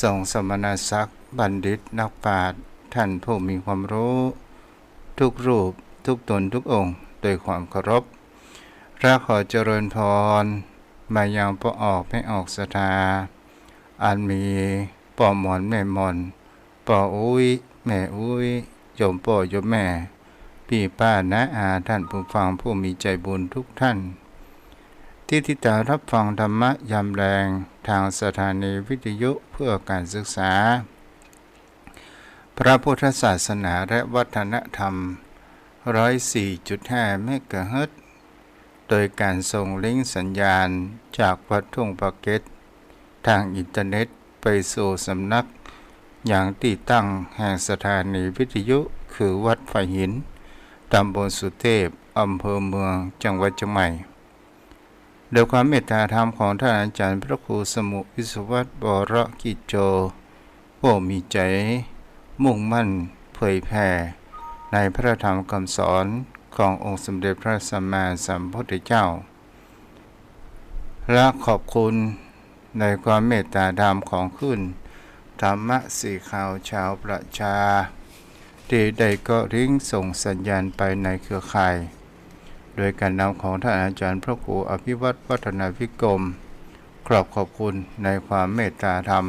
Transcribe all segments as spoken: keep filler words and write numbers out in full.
ทรงสมณศักดิ์บัณฑิตนักปราชญ์ ท่านผู้มีความรู้ ทุกรูป ทุกตน ทุกองค์ ด้วยความเคารพ และขอเจริญพร มายังป้อออกแม่ออกศรัทธา อันมีป้อหมอนแม่หมอน ป้ออุ๊ยแม่อุ๊ย โยมป้อโยมแม่ ปี้ป้าน้าอา ท่านผู้ฟังผู้มีใจบุญทุกท่าน ตี้ติดตามรับฟังธรรมะยามแลง ทางสถานีวิทยุเพื่อการศึกษาพระพุทธศาสนาและวัฒนธรรม ร้อยสี่จุดห้าเมกะเฮิรตซ์ โดยการส่งลิงก์สัญญาณจากวัดทุ่งพระเก็ด ทางอินเทอร์เน็ตไปสู่สำนัก ยังตี้ตั้งแห่งสถานีวิทยุ คือวัดฝายหิน ตำบลสุเทพ อำเภอเมือง จังหวัดเชียงใหม่ โดยความเมตตาธรรมของท่านอาจารย์พระครูสมุห์ วิศวัตร วรกิจโจ ผู้มีใจมุ่งมั่นเผยแผ่ในพระธรรมคำสอนขององค์สมเด็จพระสัมมาสัมพุทธเจ้า และขอบคุณในความเมตตาธรรมของคลื่นธรรมะสีขาวชาวประชา ตี้ได้เกาะลิงก์ส่งสัญญาณไปในเครือข่าย โดยการนำของท่านอาจารย์พระครูอภิวัตร วัฒนาวิกรม กราบขอบคุณในความเมตตาธรรม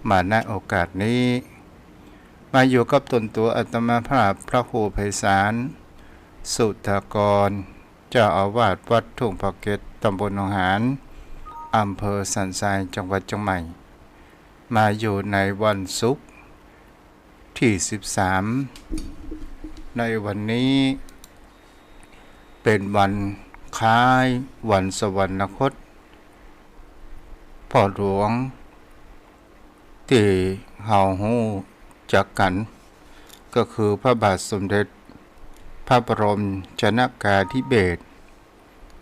มา ณ โอกาสนี้ มาอยู่กับตนตั๋วอาตมาภาพพระครูไพศาล สุทธากร เจ้าอาวาสวัดทุ่งพระเก็ด ตำบลหนองหาน อำเภอสันทราย จังหวัดเชียงใหม่ มาอยู่ในวันศุกร์ตี้สิบสาม ในวันนี้เป๋นวันคล้ายวันสวรรคตพ่อหลวง ตี้เฮาฮู้จักกั๋น ก็คือพระบาทสมเด็จพระบรมชนกาธิเบศร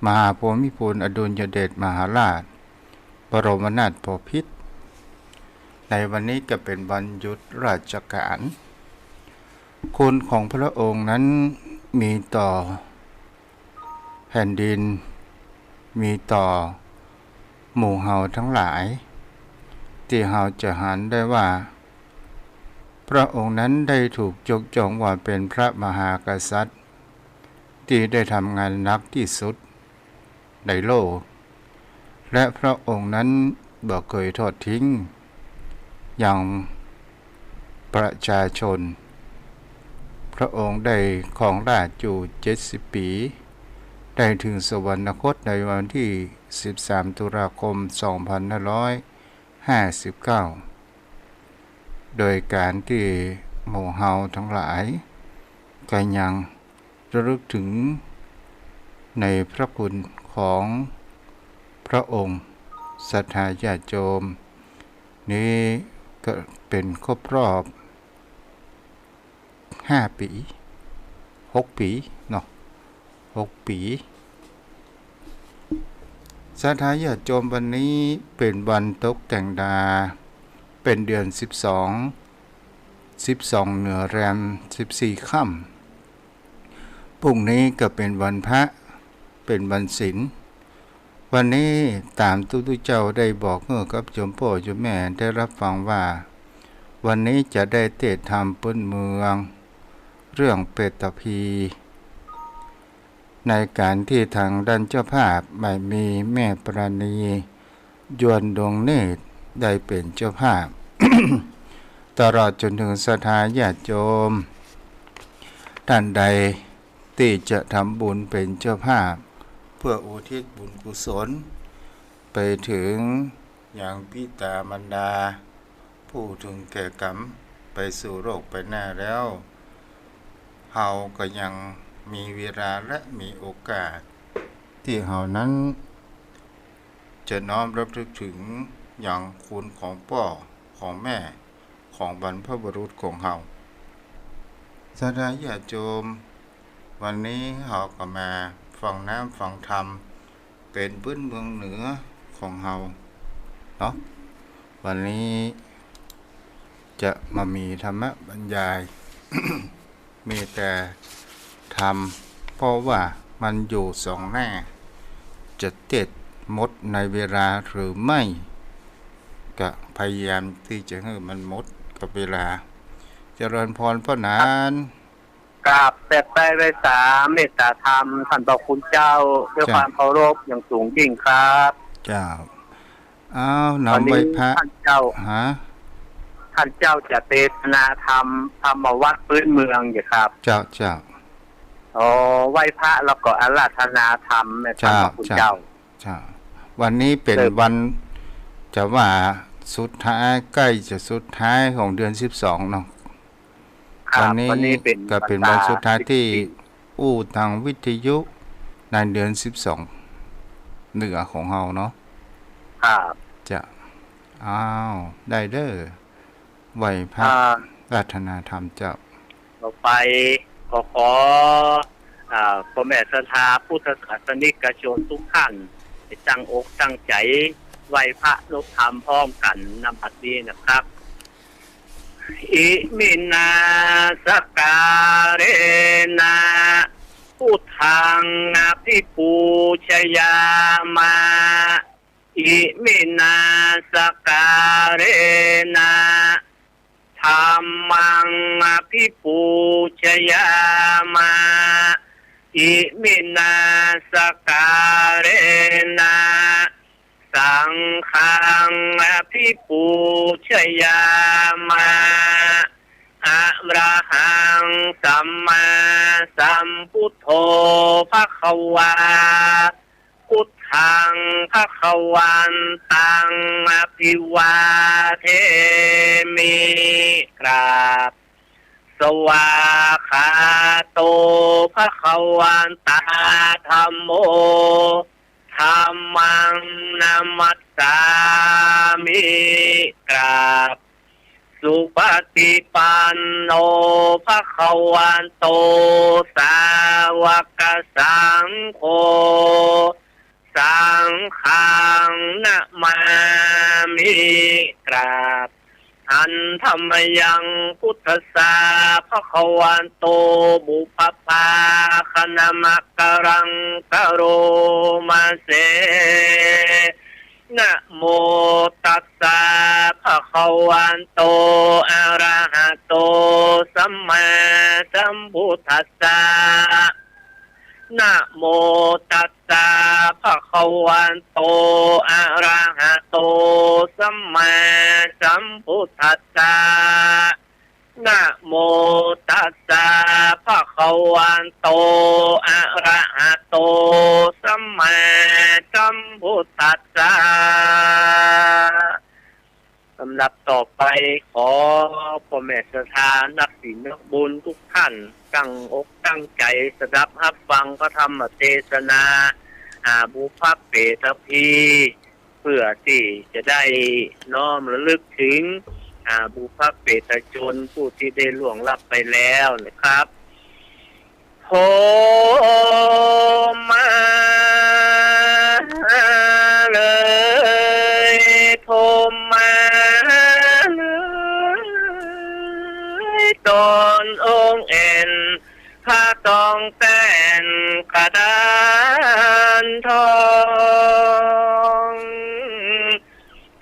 มหาภูมิพลอดุลยเดชมหาราช บรมนาถบพิตร ในวันนี้ก็เป๋นวันหยุดราชก๋าน คุณของพระองค์นั้นมีต่อแผ่นดิน มีต่อหมู่เฮาตังหลาย ตี้เฮาจะหันได้ว่า พระองค์นั้นได้ถูกยกย่องว่าเป๋นพระมหากษัตริย์ ตี้ได้ทำงานหนักตี้สุดในโลก และพระองค์นั้นบ่เกยทอดทิ้งยังประชาชน พระองค์ได้ครองราชย์อยู่เจ็ดสิบปี๋ ได้ถึงสวรรคตในวันตี้สิบสาม ตุลาคม สองพันห้าร้อยห้าสิบเก้า โดยก๋านตี้หมู่เฮาตังหลายก็ยังระลึกถึงในพระคุณของพระองค์ ศรัทธาญาติโยม นี้ก็เป๋นครบรอบห้าปี๋ หกปี๋เนาะ หกปี๋ ศรัทธาญาติโยม วันนี้เป๋นวันตกแต่งดา เป๋นเดือนสิบสอง สิบสองเหนือแรมสิบสี่ค่ำ พรุ่งนี้ก็เป๋นวันพระ เป๋นวันศีล วันนี้ต๋ามตุ๊เจ้าได้บอกหื้อกับโยมป้อโยมแม่ได้รับฟังว่า วันนี้จะได้เตศน์ธรรมปื๊นเมือง เรื่องเปตภี ในก๋านตี้ตางด้านเจ้าภาพบ่ามีแม่ปราณี ยวนดวงเนตร ได้เป๋นเจ้าภาพ ตลอดจ๋นเถิงศรัทธาญาติโยม ต้านใดตี้จะทำบุญเป๋นเจ้าภาพ เปื้ออุทิศบุญกุศล ไปเถิงยังปิต๋ามารดา ผู้เถิงแก่ก๋รรมไปสู่โลกไปหน้าแล้ว เฮาก็ยังมีเวลาและมีโอกาส ตี้เฮานั้นจะน้อมรำลึกเถิงยังคุณของป้อของแม่ของบรรพบุรุษของเฮา ศรัทธาญาติโยม วันนี้เฮาก็มาฟังน้ำฟังธรรม เป๋นปื๊นเมืองเหนือของเฮาเนาะ วันนี้จะมามีธรรมบรรยาย มีแต่ธรรม เพราะว่ามันอยู่สองหน้า จะเตศน์หมดในเวลาหรือไม่ จะพยายามตี้จะหื้อมันหมดกับเวลา เจริญพรป้อหนาน กราบแปดไปไหว้สาเมตตาธรรมต้านพระคุณเจ้า ด้วย เจ้า ความเคารพอย่างสูงยิ่งครับ เจ้า อ้าว น้อมไหว้พระ วันนี้ต้านเจ้า ฮะ ต้านเจ้าจะเตสนาธรรม ธรรมวัตรพื้นเมืองอยู่ครับ เจ้า เจ้า อ๋อ ไหว้พระแล้วก็อาราธนาธรรมนะ เจ้า ต้านพระคุณเจ้า เจ้า เจ้า วันนี้เป๋น เริ่ม วัน จะว่าสุดท้าย ใก้จะสุดท้ายของเดือนสิบสองเนาะ ครับ วันนี้ วันนี้เป๋น ก็เป๋นวันสุดท้ายตี้อู้ตางวิทยุในเดือนสิบสองเหนือของเฮาเนาะ ครับ เจ้า อ้าว ได้เด้อ ไหว้พระ อ่า อาราธนาธรรมเจ้า ต่อไปก็ขอ อ่า ป้อแม่ศรัทธาพุทธศาสนิกชนทุกท่าน ให้ตั้งอกตั้งใจ๋ไหว้พระนบธรรมพร้อมกั๋น ณ บัดนี้นะครับ Iminā sakkārena buddhaṃ abhipūjayāma. Iminā sakkārena dhammaṃ abhipūjayāma. Iminā sakkārena saṅghaṃ abhipūjayāma. Arahaṃ sammāsambuddho bhagavā. Buddhaṃ bhagavantaṃ abhivādemi. กราบ Svākkhāto bhagavatā dhammo. Dhammaṃ namassāmi. กราบ Supaṭipanno bhagavato sāvakasaṅgho. Saṅghaṃ namāmi. กราบ Handa mayaṃ buddhassa bhagavato pubbabhāganamakāraṃ karoma se. Namo tassa bhagavato arahato sammāsambuddhassa. Namo tassa bhagavato arahato sammāsambuddhassa. Namo tassa bhagavato arahato sammāsambuddhassa. ลำดับต่อไปขอป้อแม่ศรัทธานักศีลนักบุญทุกท่านตั้งอกตั้งใจ๋สดับฮับฟังพระธรรมเตสนา อ่า บุพเพเปตพี เพื่อตี้จะได้น้อมระลึกถึง อ่า บุพเพเปตชนผู้ที่ได้ล่วงลับไปแล้วนะครับ โทมาเลย โทมาเลย ต๋นองค์เอ็น พระตองแต้นกระดานทอง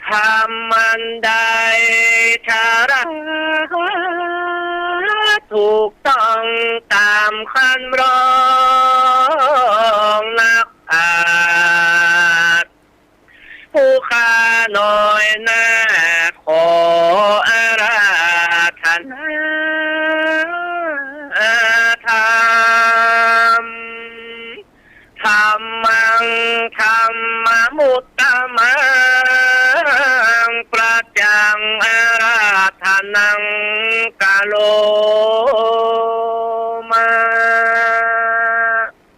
ธรรมอันใดถ้าหากถูกต้องต๋ามคำร้องนักปราชญ์ ผู้ข้าน้อยนาขออาราธนาธรรม ธัมมัง ธัมมมุตตะมัง ประจังอาราธนังกะโรมา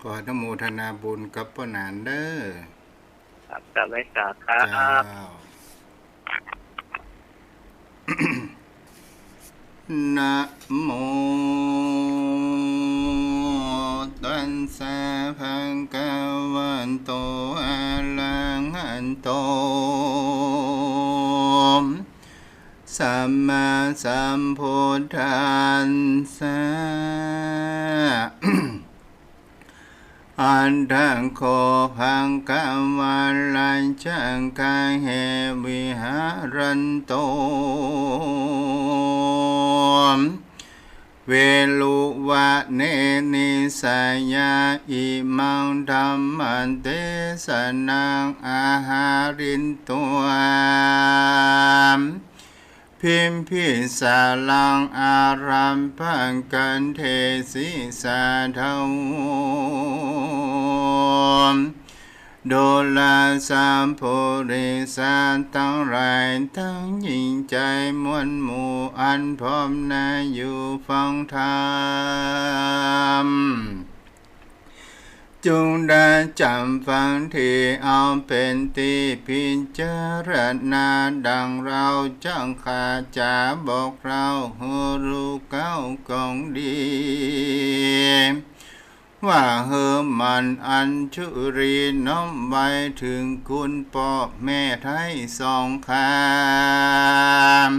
ขออนุโมทนาบุญกับป้อหนานเด้อ ครับ กราบไหว้สาครับ เจ้า นะโมตัสสะภะคะวะโต อะระหะโต สัมมาสัมพุทธัสสะ อัฏฐัง โข ภัคควา รัจจคาเฮ วิหารันโต เวฬุวะเณ นิสสะยา อิมัง ธัมมะเตสะนัง อะหะรินตวา ภิมพิสารัง อารัมภะกันเทสิ สาธะโว ดูราสะปุริสะตังหลาย ตังยิ่งใจ๋มวลหมู่ อันพร้อมหน้าอยู่ฟังธรรม จุ่งได้จ๋ำฟังดี เอาเป๋นตี้พิจารณา ดังเฮาจักข้าจ๋าบอกเล่า หื้อฮู้เก๊ากองดี ว่าหื้อหมั่นอัญชุลี น้อมไหว้เถิงคุณป้อแม่ไท้สองข้าง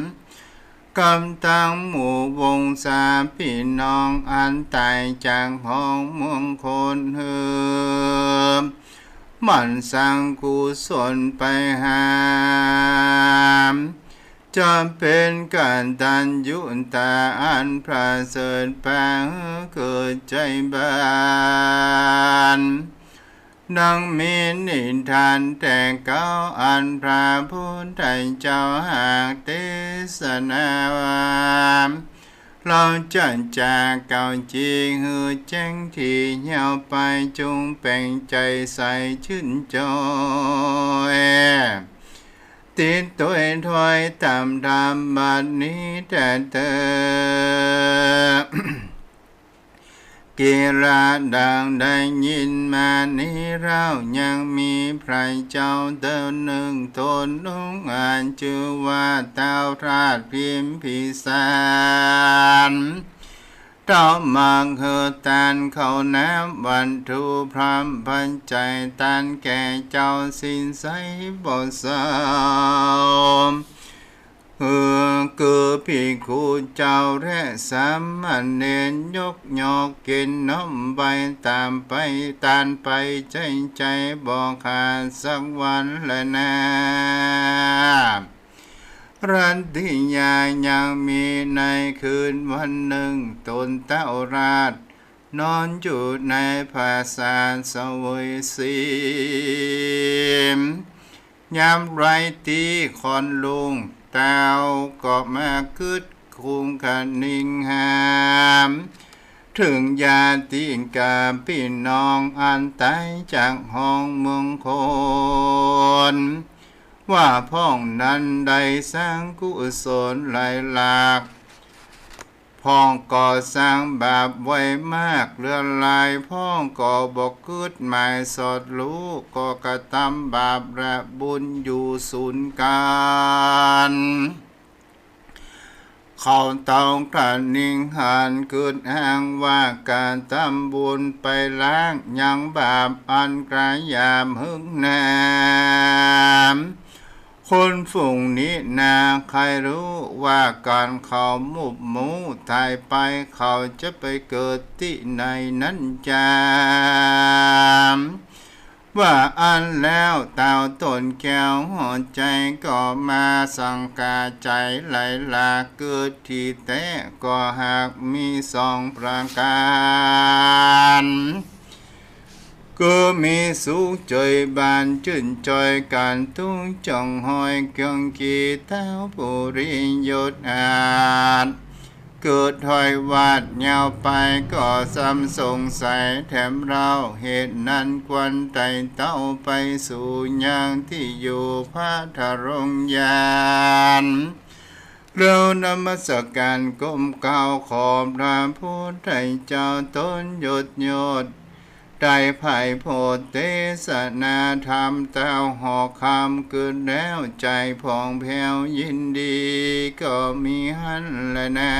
กำตังหมู่วงศาปี้น้อง อันต๋ายจากห้องเมืองคน หื้อหมั่นสังกุศลไปหา จะเป๋นกัตตัญญูตาอันประเสริฐ ปางหื้อเกิดใจ๋บาน ดังมีนิทานแต่เก๊า อันพระพุทธเจ้าหากเตสนาว่า เฮาจักจ๋าเก๊าจริง หื้อแจ้งดี เยียะไปจุ่งแป๋งใจ๋ใสจื้นจอย ติดตวยถ้อยต๋ามธรรมบัดนี้แต๊เต๊อะ กี๋ละดังได้ยินมานี้เล่า ยังมีพระเจ้าเต๊อะนึ่งต๋น องค์อันจื้อว่าเต้าราชพิมพิสาร เต้ามักหื้อตานข้าวน้ำวัตถุพร้อมปัจจัยตานแก่เจ้าศีลใสบ่เศร้า หื้อกือภิกขุเจ้าและสามเณรยกยอเก๋ณฑ์น้อมไหว้ต๋ามไป ตานไปใจ๋ๆ บ่ขาดสักวันแลนา รัตติยา ยังมีในคืนวันนึ่ง ต๋นเต้าราชนอนอยู่ในผาสาทเสวยศีล ยามไร้ตี้ค่อนรุ่ง เต้าก็มากึ๊ดคุงคะนิงหาม เถิงญาติกาปี้น้องอันต๋ายจากห้องเมืองคน ว่าพ่องนั้นได้สร้างกุศลหลายหลาก พ่องก็สร้างบาปไว้มากเหลือหลาย พ่องก็บ่กึ๊ดหมายสอดฮู้ ก็กระตำบาปและบุญอยู่สูนย์ก๋าน เขาเต้าคะนิงหันกึ๊ดอ้างว่ากระตำบุญไปล้าง ยังบาปอันกระหยาบเหิงหนา คนฝูงนี้นาใค่ฮู้ว่าก๋านเขามุบมูต๋ายไป เขาจะไปเกิดตี้ไหนนั้นจาม ว่าอั้นแล้วเต้าต้นแก้วหัวใจ๋ก็มาสังกาใจ๋หลายหลาก กึ๊ดตี้แต๊ก็หากมีสองประก๋าน คือมีสุขเจิยบานจื้นจอยกั๋น ตุ๊กข์จ่องห้อยเกืองกี เต้าปุริยศอาจ เกิดถ้อยวาดยาวไปก็ซ้ำสงสัยแถมเล่า เหตุนั้นควรไต่เต้าไปสู่ยังตี้อยู่พระทรงญาณ แล้วนมัสก๋านก้มเกล้าขอพระพุทธเจ้าต๋นยศยศ ได้ไพโพธเตสนาธรรมเต้าหอกคำกึ๊ดแล้ว ใจ๋ผ่องแผ้วยินดีก็มีหั้นแลนา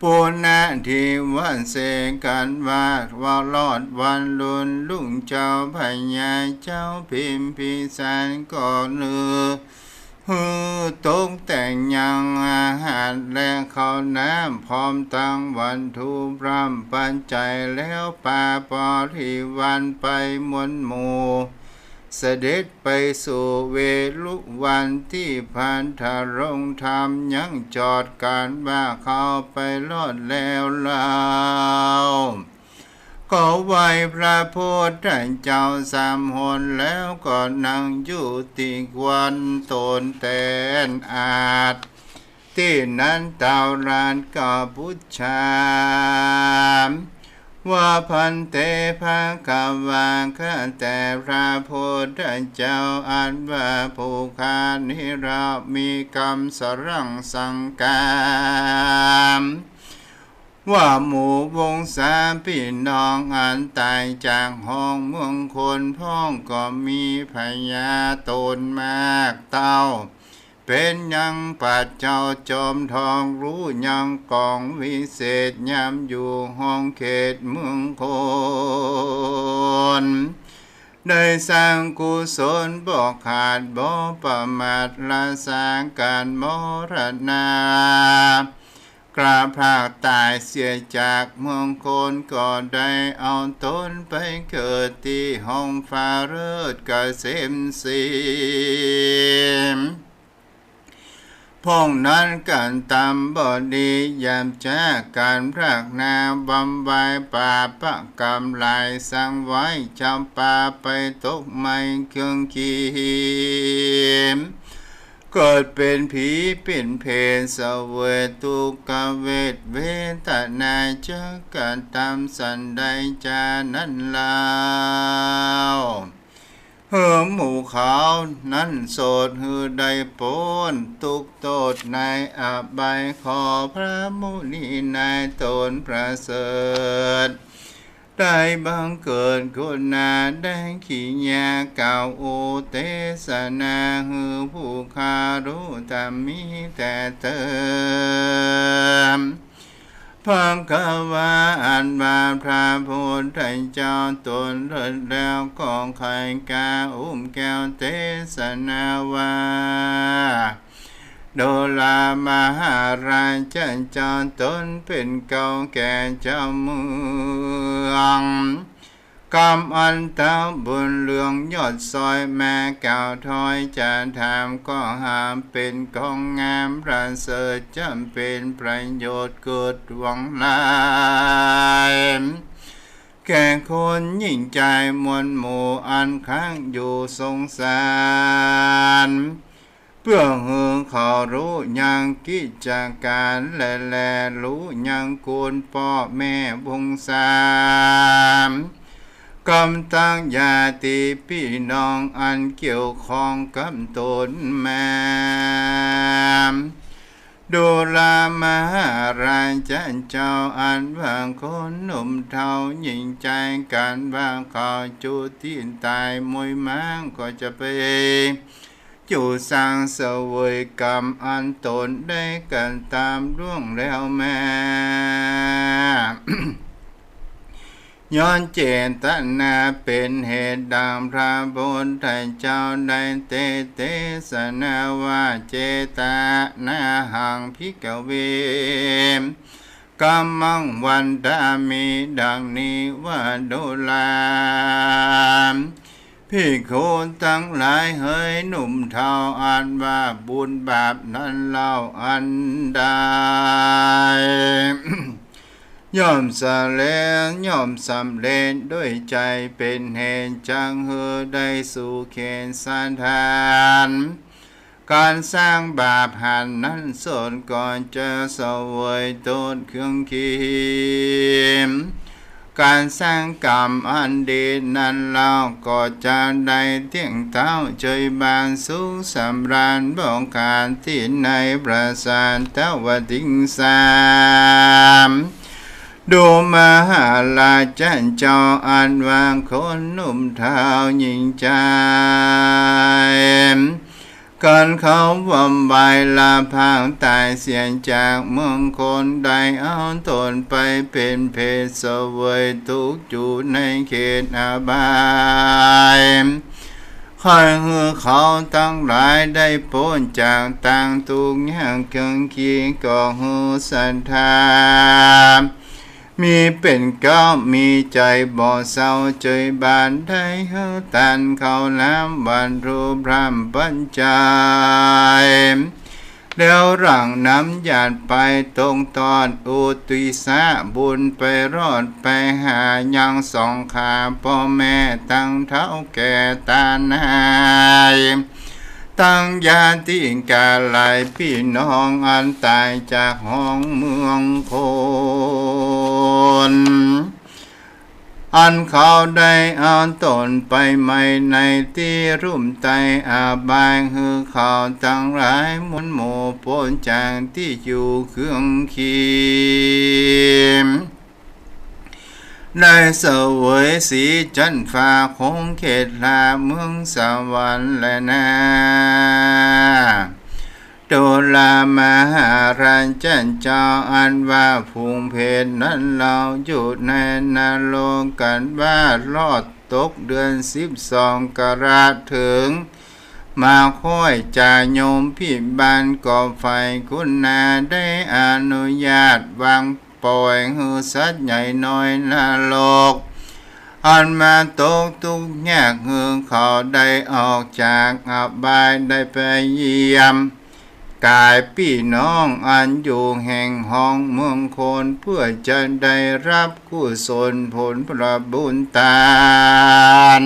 ปุณณทิวเสกัสวาส ว่ารอดวันลุนลุงเจ้าพญาเจ้าพิมพิสารก็ลือ หื้อ ตกแต่งยังอาหารและข้าวน้ำ พร้อมตังวัตถุพร่ำปัจจัยแล้ว ปาบริวารไปมวลหมู่ เสด็จไปสู่เวฬุวัน ตี้พระธาตุลงธรรมยังจอด กันว่าเขาไปรอดแล้วเล่า ก็ไหว้พระพุทธเจ้าสามหน แล้วก็นั่งอยู่ตี้ควรตนแตนอาด ตี้นั้นท้าวราชก็บูชา ว่า ภันเต ภควา ข้าแต่พระพุทธเจ้า อันว่าผู้ข้านี้เรามีกำสรังสังกาม ว่าหมู่วงศาพี่น้องอันต๋ายจากห้องเมืองคนพ่องก็มีพญาต๋นมากเต้า เป๋นยังปัจเจ้าจอมทอง ฮู้ยังก๋องวิเศษ ยามอยู่ห้องเขตเมืองคน ได้สร้างกุศลบ่ขาดบ่ประมาท รักษาก๋านมรณา กล้าพรากต๋ายเสียจากเมืองคน ก็ได้เอาต๋นไปเกิดตี้ห้องฟ้าเลิศเกษมสี พ่องนั้นก๋านตำบ่ดีหยาบจ๊า ก๋านพรากนาบำบายปาปกรรมหลาย สร้างไว้เจ้าป่าไปตกไหม้เคืองขี เกิดเป๋นผีเป๋นเปรต เสวยทุกขเวทเวทนา จักกระตำสันใดจานั้นเล่า หื้อหมู่เขานั้นโสด หื้อได้ป๊นทุกข์โต้ษในอบาย ขอพระมุนีนายต๋นประเสริฐ ได้บังเกิดคุณาได้กิริยากล่าวอุเตสนา หื้อผู้ข้าฮู้ธรรมมีแต่เติม ภควา อันว่าพระพุทธเจ้าต๋นเลิศแล้ว ก็ใค่กล่าวอุ้มแก้วเตสนาว่า ดูรามาหาราชเจ้าต๋นเป๋นเก้าแก่เจ้าเมือง กำอันท้าวบุญเรืองยอดซอยมากล่าวถ้อยจะถาม ก็หาเป๋นของงามประเสริฐ จะเป๋นประโยชน์เกิดหวังหลาย แก่คนยิ่งใจ๋มวลหมู่อันค้างอยู่สงสาร เปื้อหื้อเขาฮู้ยังกิจก๋าน และแลฮู้ยังคุณป้อแม่วงศา กำตังญาติพี่น้องอันเกี่ยวข้องกับต๋นมา ดูรามาหาราชเจ้า อันว่าคนหนุ่มเฒ่ายิ่งใจ๋กั๋นว่าเขาจุติต๋ายมุยมาง ก็จะไป อยู่สร้างเสวยกรรมอันต๋นได้กระตำล่วงแล้วมา ย้อนเจตนาเป๋นเหตุดังพระพุทธเจ้าได้เตเตสนาว่า เจตนาหัง ภิกขเว กัมมัง วันทามิ ดังนี้ว่า ดูรา ภิกขุตังหลายเหย หนุ่มเฒ่าอันว่าบุญบาปนั้นเล่าอันใด ย่อมสำเร็จ ย่อมสำเร็จด้วยใจ๋เป๋นเหตุจักหื้อได้สู่เขตสถาน ก๋านสร้างบาปหันนั้นโสดก็จะเสวยโต้ษเคืองขี ก๋านสร้างกรรมอันดีนั้นเล่าก็จะได้เตี้ยงเต๊าเจยบานสุขสำราญบ่ขาดตี้ในพระศาสดาวัตถิงสาม ดูรามาหาราชเจ้าอันว่าคนหนุ่มเฒ่ายิ่งใจ๋ ก๋านเขาวำวายลาพรากต๋ายเสียจากเมืองคนได้เอาต๋นไปเป๋นเปรตเสวยทุกข์อยู่ในเขตอบาย ใค่หื้อเขาตังหลายได้ป๊นจากตางตุ๊กข์ยากเคืองขี้ ก็หื้อศรัทธา มีเป๋นเกล้า มีใจ๋บ่เศร้าเจยบาน ได้หื้อตานข้าวหลาม บรรลุพร้อมปัจจัย แล้วหลั่งน้ำหยาดไปตรงตอน อุทิศบุญไปรอดไปหา ยังสองข้าป้อแม่ตังเฒ่าแก่ต๋าหน้าย ตังญาติกาหลายปี้น้อง อันต๋ายจากห้องเมืองคน อันเขาได้เอาต๋นไปไหม้ในตี้ลุ่มไต้อบาย หื้อเขาตังหลายมวลหมู่ป๊นจากตี้อยู่เคืองขี้ ได้เสวยสีจั๊นฟ้าคงเขตลาเมืองสวรรค์แลนา จุลมหาราชเจ้า อันว่าฝูงเปรตนั้นเล่า อยู่ในนรกกั๋นว่ารอดตกเดือนสิบสองกรกฎาคม เถิงมาค่อยจะยมพิบาล ก็ใฝ่คุณนาได้อนุญาตวางป่อย หื้อสัตว์ใหญ่น้อยนรก อันมาตกตุ๊กข์ยาก หื้อเขาได้ออกจากอบาย ได้ไปเยี่ยมก๋ายปี้น้อง อันอยู่แห่งห้องเมืองคน เปื้อจะได้ฮับกุศลผลประบุญตาน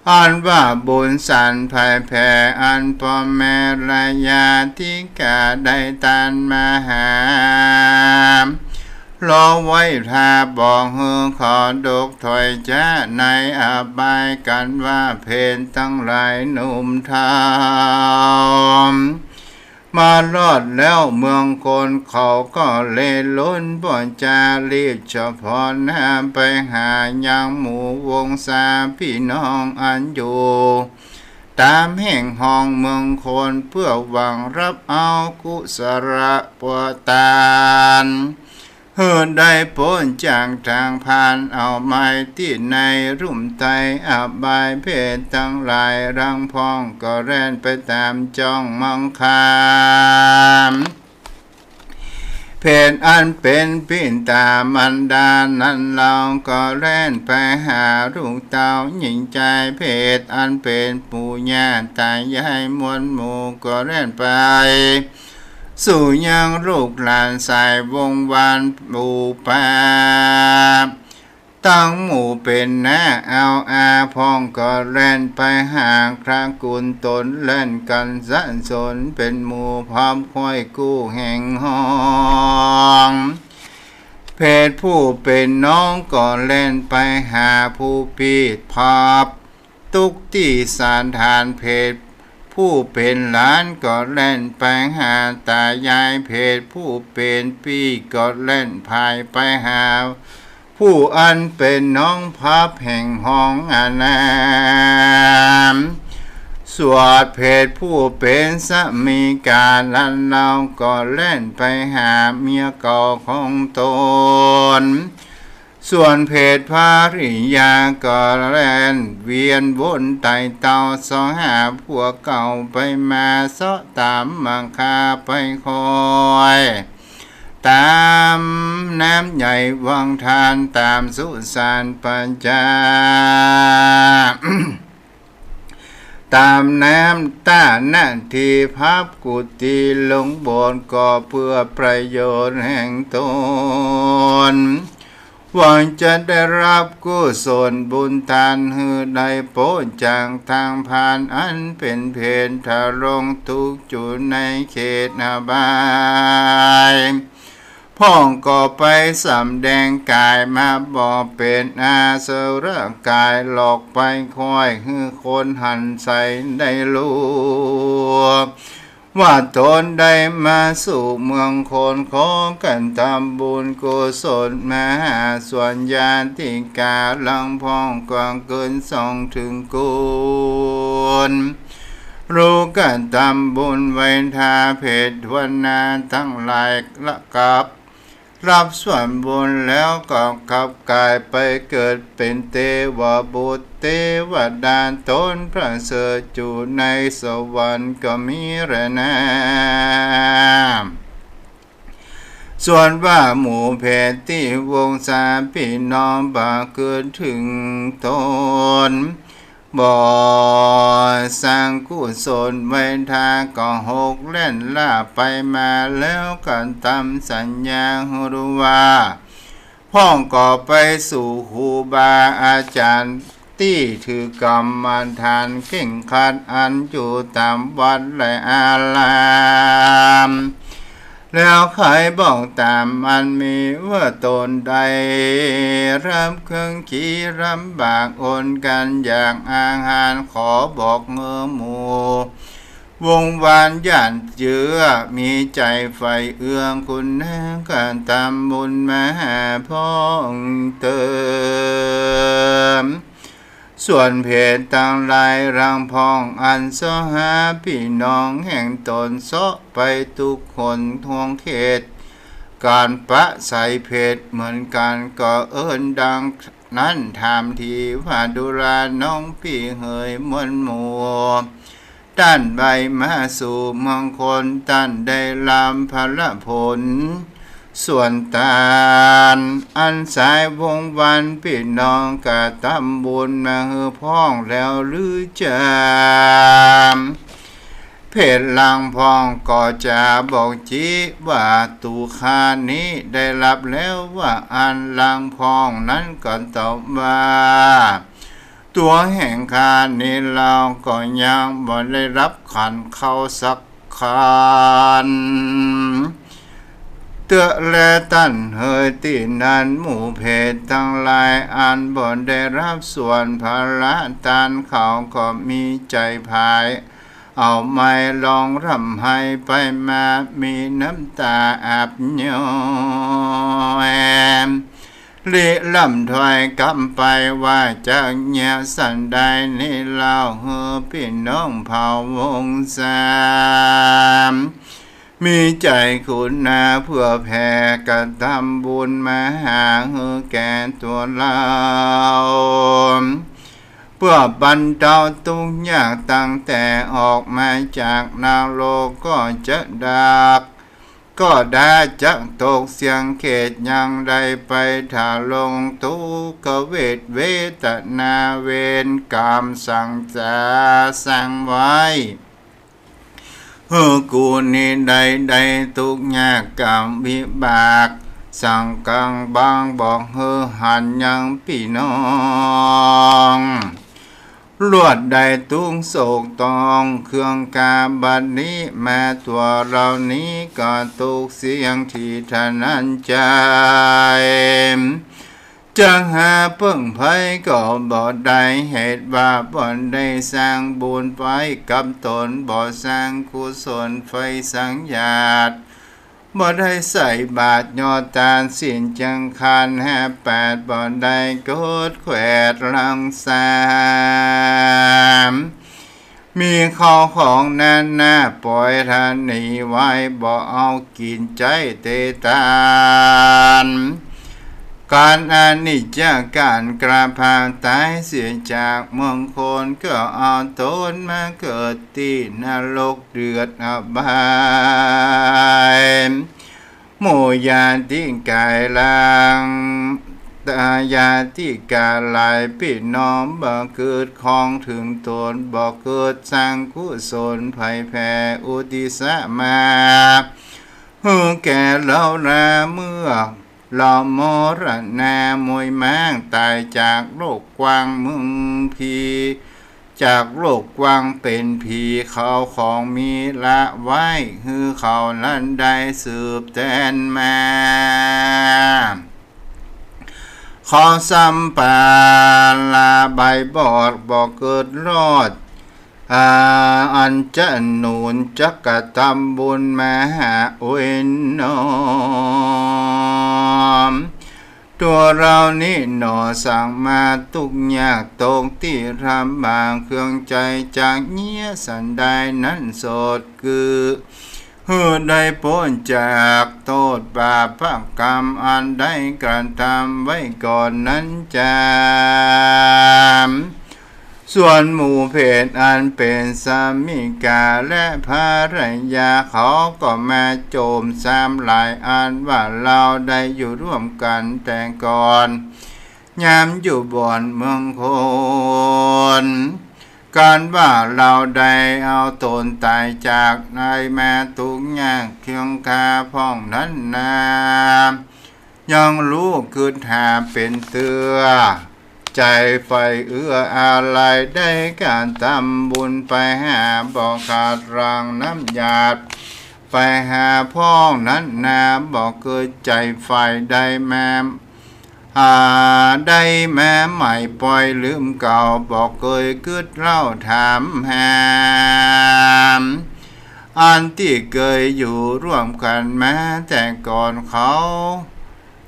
อันว่าบุญสันไพแผ่ อันป้อแม่และญาติกาได้ตานมาหา รอไว้ถ้าบ่หื้อเขาดกถอยจ๊า ในอบายกั๋นว่าเปรตตังหลายหนุ่มเฒ่า มารอดแล้วเมืองคน เขาก็เล่นล้นบ่จา รีบเฉพาะหน้าไปหายังหมู่วงศาปี้น้องอันอยู่ต๋ามแห่งห้องเมืองคน เปื้อหวังฮับเอากุศลประตาน หื้อได้ป๊นจากตางพาน เอาไหม้ตี้ในลุ่มไต้อบาย เปรตตังหลายหลังพ่องก็แล่นไปต๋ามจ้องมองคาม เปรตอันเป๋นปิดามารดานั้นเล่า ก็แล่นไปหาลูกเต้าหญิงใจ๋ เปรตอันเป๋นปู่ย่าต๋ายายมวลหมู่ ก็แล่นไป สู่ยังลูกหลานสายวงศ์วรรณปู่ป้า ตังหมู่เป๋นน้าเอาอาพ่อง ก็แล่นไปหาตระกูลต๋น แล่นกั๋นสรรเสริญเป๋นหมู่ พร้อมค่อยกู้แห่งห้อง เปรตผู้เป๋นน้องก็แล่นไปหาผู้ปี้ พบ ตุ๊กข์ตี้สถาน เปรตผู้เป๋นหลานก็แล่นไปหาต๋ายาย เปรตผู้เป๋นปี้ก็แล่นผายไปหาผู้อันเป๋นน้อง พบแห่งห้องอานาม ส่วนเปรตผู้เป๋นสามีก๋านั้นเล่า ก็แล่นไปหาเมียเก่าของต๋น ส่วนเปรตภริยาก็แล่นเวียนวนไต่เต้า เสาะหาผัวเก่าไปมา เซาะต๋ามมาฆ่าไปคอย ต๋ามน้ำใหญ่วังทาน ต๋ามสุสานประจา ต๋ามน้ำต้านาที พับกุฏิลงโบสถ์ ก็เปื้อประโยชน์แห่งต๋น หวังจะได้ฮับกุศลบุญตาน หื้อได้ป๊นจากตางพาน อันเป๋นเปรตทรงทุกข์อยู่ในเขตอบาย พ่องก็ไปสำแดงก๋ายมาบ่เป๋นอสุรก๋าย หลอกไปค่อยหื้อคนหันใส่ได้ฮู้ ว่าต๋นได้มาสู่เมืองคน ขอกั๋นทำบุญกุศลมหาส่วน ญาติก๋าหลังพ่องกว้างเกินส่องเถิงกูล ฮู้กั๋นทำบุญไหว้ถ้าเปรตวนาตังหลายละกับ รับส่วนบุญแล้วก็กลับก๋ายไปเกิดเป๋นเตวบุตรเตวดา ต๋นประเสริฐอยู่ในสวรรค์ก็มีแลนา ส่วนว่าหมู่เปรตตี้วงศาปี้น้องบ่กึ๊ดเถิงต๋น บ่สร้างกุศลไว้ทา ก็หกแล่นล่าไปมา แล้วก็ตำสัญญาหื้อฮู้ว่า พ่องก็ไปสู่ครูบาอาจ๋ารย์ตี้ถือกรรมฐานเคร่งครัดอันอยู่ต๋ามวัดและอาราม แล้วใค่บอกต๋ามอันมีว่าต๋นได้รับเครื่องขี้ลำบากอดกั๋นอยากอาหาร ขอบอกหื้อหมู่วงวานญาติเจื้อ มีใจ๋ใฝ่เอื้อคุณนากระตำบุญมาหาพ่องเติม ส่วนเปรตตังหลายหลังพ่องอันเสาะหาปี้น้องแห่งต๋นเสาะไปกู้คนทั่วเขต ก๋านปะใสเปรตเหมือนกั๋น ก็เอิ้นดังนั้นถามทีว่า ดูราน้องปี้เหย มวลหมู่ต้านใดมาสู่เมืองคน ต้านได้ลำผละผล ส่วนตานอันสายวงวานปี้น้องกระตำบุญมาหื้อพ่องแล้วหรือจำ เปรตหลังพ่องก็จะบอกจี๊ว่า ตั๋วข้านี้ได้รับแล้วว่าอัน หลังพ่องนั้นก็ตอบว่า ตั๋วแห่งข้านี้เฮาก็ยังบ่ได้รับขันข้าวสักขันเตื้อแล ต้านเหย ตี้นั้นหมู่เปรตตังหลายอันบ่ได้รับส่วนผละตานเขาก็มีใจ๋ผาย เอาไม้ฮ้องร่ำไห้ไปมา มีน้ำต๋าอาบย้อย ริร่ำถ้อยกำไปว่า จักเยียะสันใดนี้เล่า หื้อปี้น้องเผ่าวงศา มีใจ๋กรุณาเผื่อแผ่กระตำบุญมาหาหื้อแก่ตั๋วเฮา เปื้อบรรเทาตุ๊กข์ยากตั้งแต่ออกมาจากนรก ก็จะดัก ก็ดาจักตกเสี้ยงเขต ยังได้ไปทาลงทุกขเวท เวทนาเวรกรรมสังสาสร้างไว้ หื้อกูนี้ได้ ได้ตุ๊กข์ยากกรรมวิบาก สังกังบ่งบอกหื้อหันยังปี้น้อง ลวดได้ตุ๊กข์โศกต้องเครื่องกา บัดนี้มาตั๋วเฮานี้ก็ตุ๊กข์เสี้ยงทีเท่านั้นใจ๋ จะหาเปิ้งไพก็บ่ได้ เหตุว่าบ่ได้สร้างบุญไว้กับต๋น บ่สร้างกุศลไว้สังญาติ บ่ได้ใส่บาตรยอดตานศีลจังขันธ์ห้าแปด บ่ได้กดแขวดรังสรรค์ มีข้าวของนานาปล่อยทะหนีไว้ บ่เอากิ๋นใจ๊เตตาน ก๋านอนิจจาก๋านกระพางต๋ายเสียจากเมืองคน ก็เอาต๋นมาเกิดตี้นรกเดือดอบาย หมู่ญาติก๋ายหลัง ญาติก๋ายหลายปี้น้องบ่เกิดคองเถิงต๋น บ่เกิดสร้างกุศลไพแผ่อุทิศมาหื้อแก่เฮานา เมื่อเฮามรณามุยม้างต๋ายจากโลกกว้างเมืองผี จากโลกกว้างเป๋นผี ข้าวของมีละไว้หื้อเขานั้นได้สืบแตนมา เขาซ้ำปาลาใบบอดบ่เกิดรอด อา อันจะหนุนจักกระตำบุญมาหาโอยน้อม ตั๋วเฮานี้หนอสังมาตุ๊กข์ยากตกตี้ลำบากเครื่องใจ๋ จักเยียะสันใดนั้นสดกือ หื้อได้ป๊นจากโต้ษบาปกรรมอันได้กระทำไว้ก่อนนั้นจำ ส่วนหมู่เปรตอันเป๋นสามิกาและภรรยาเขาก็มาโจมซ้ำหลายอันว่า เฮาได้อยู่ร่วมกั๋นแต่ก่อน ยามอยู่บ่อนเมืองคน กันว่าเฮาได้เอาต๋นต๋ายจากในแม่ตุ๊กข์ยากเคืองคาพ่องนั้นนา ยังฮู้กึ๊ดหาเป๋นเตื้อ ใจ๋ใฝ่เอื้ออาลัยได้ก๋านตำบุญไปหาบ่ขาดหลังน้ำหยาด ไปหาพ่องนั้นนา บ่เกยใจ๋ใฝ่ได้แม้ หาได้แม้ใหม่ปล่อยลืมเก่า บ่เกยกึ๊ดเล่าถามหา อันตี้เกยอยู่ร่วมกั๋นมาแต่ก่อนเขา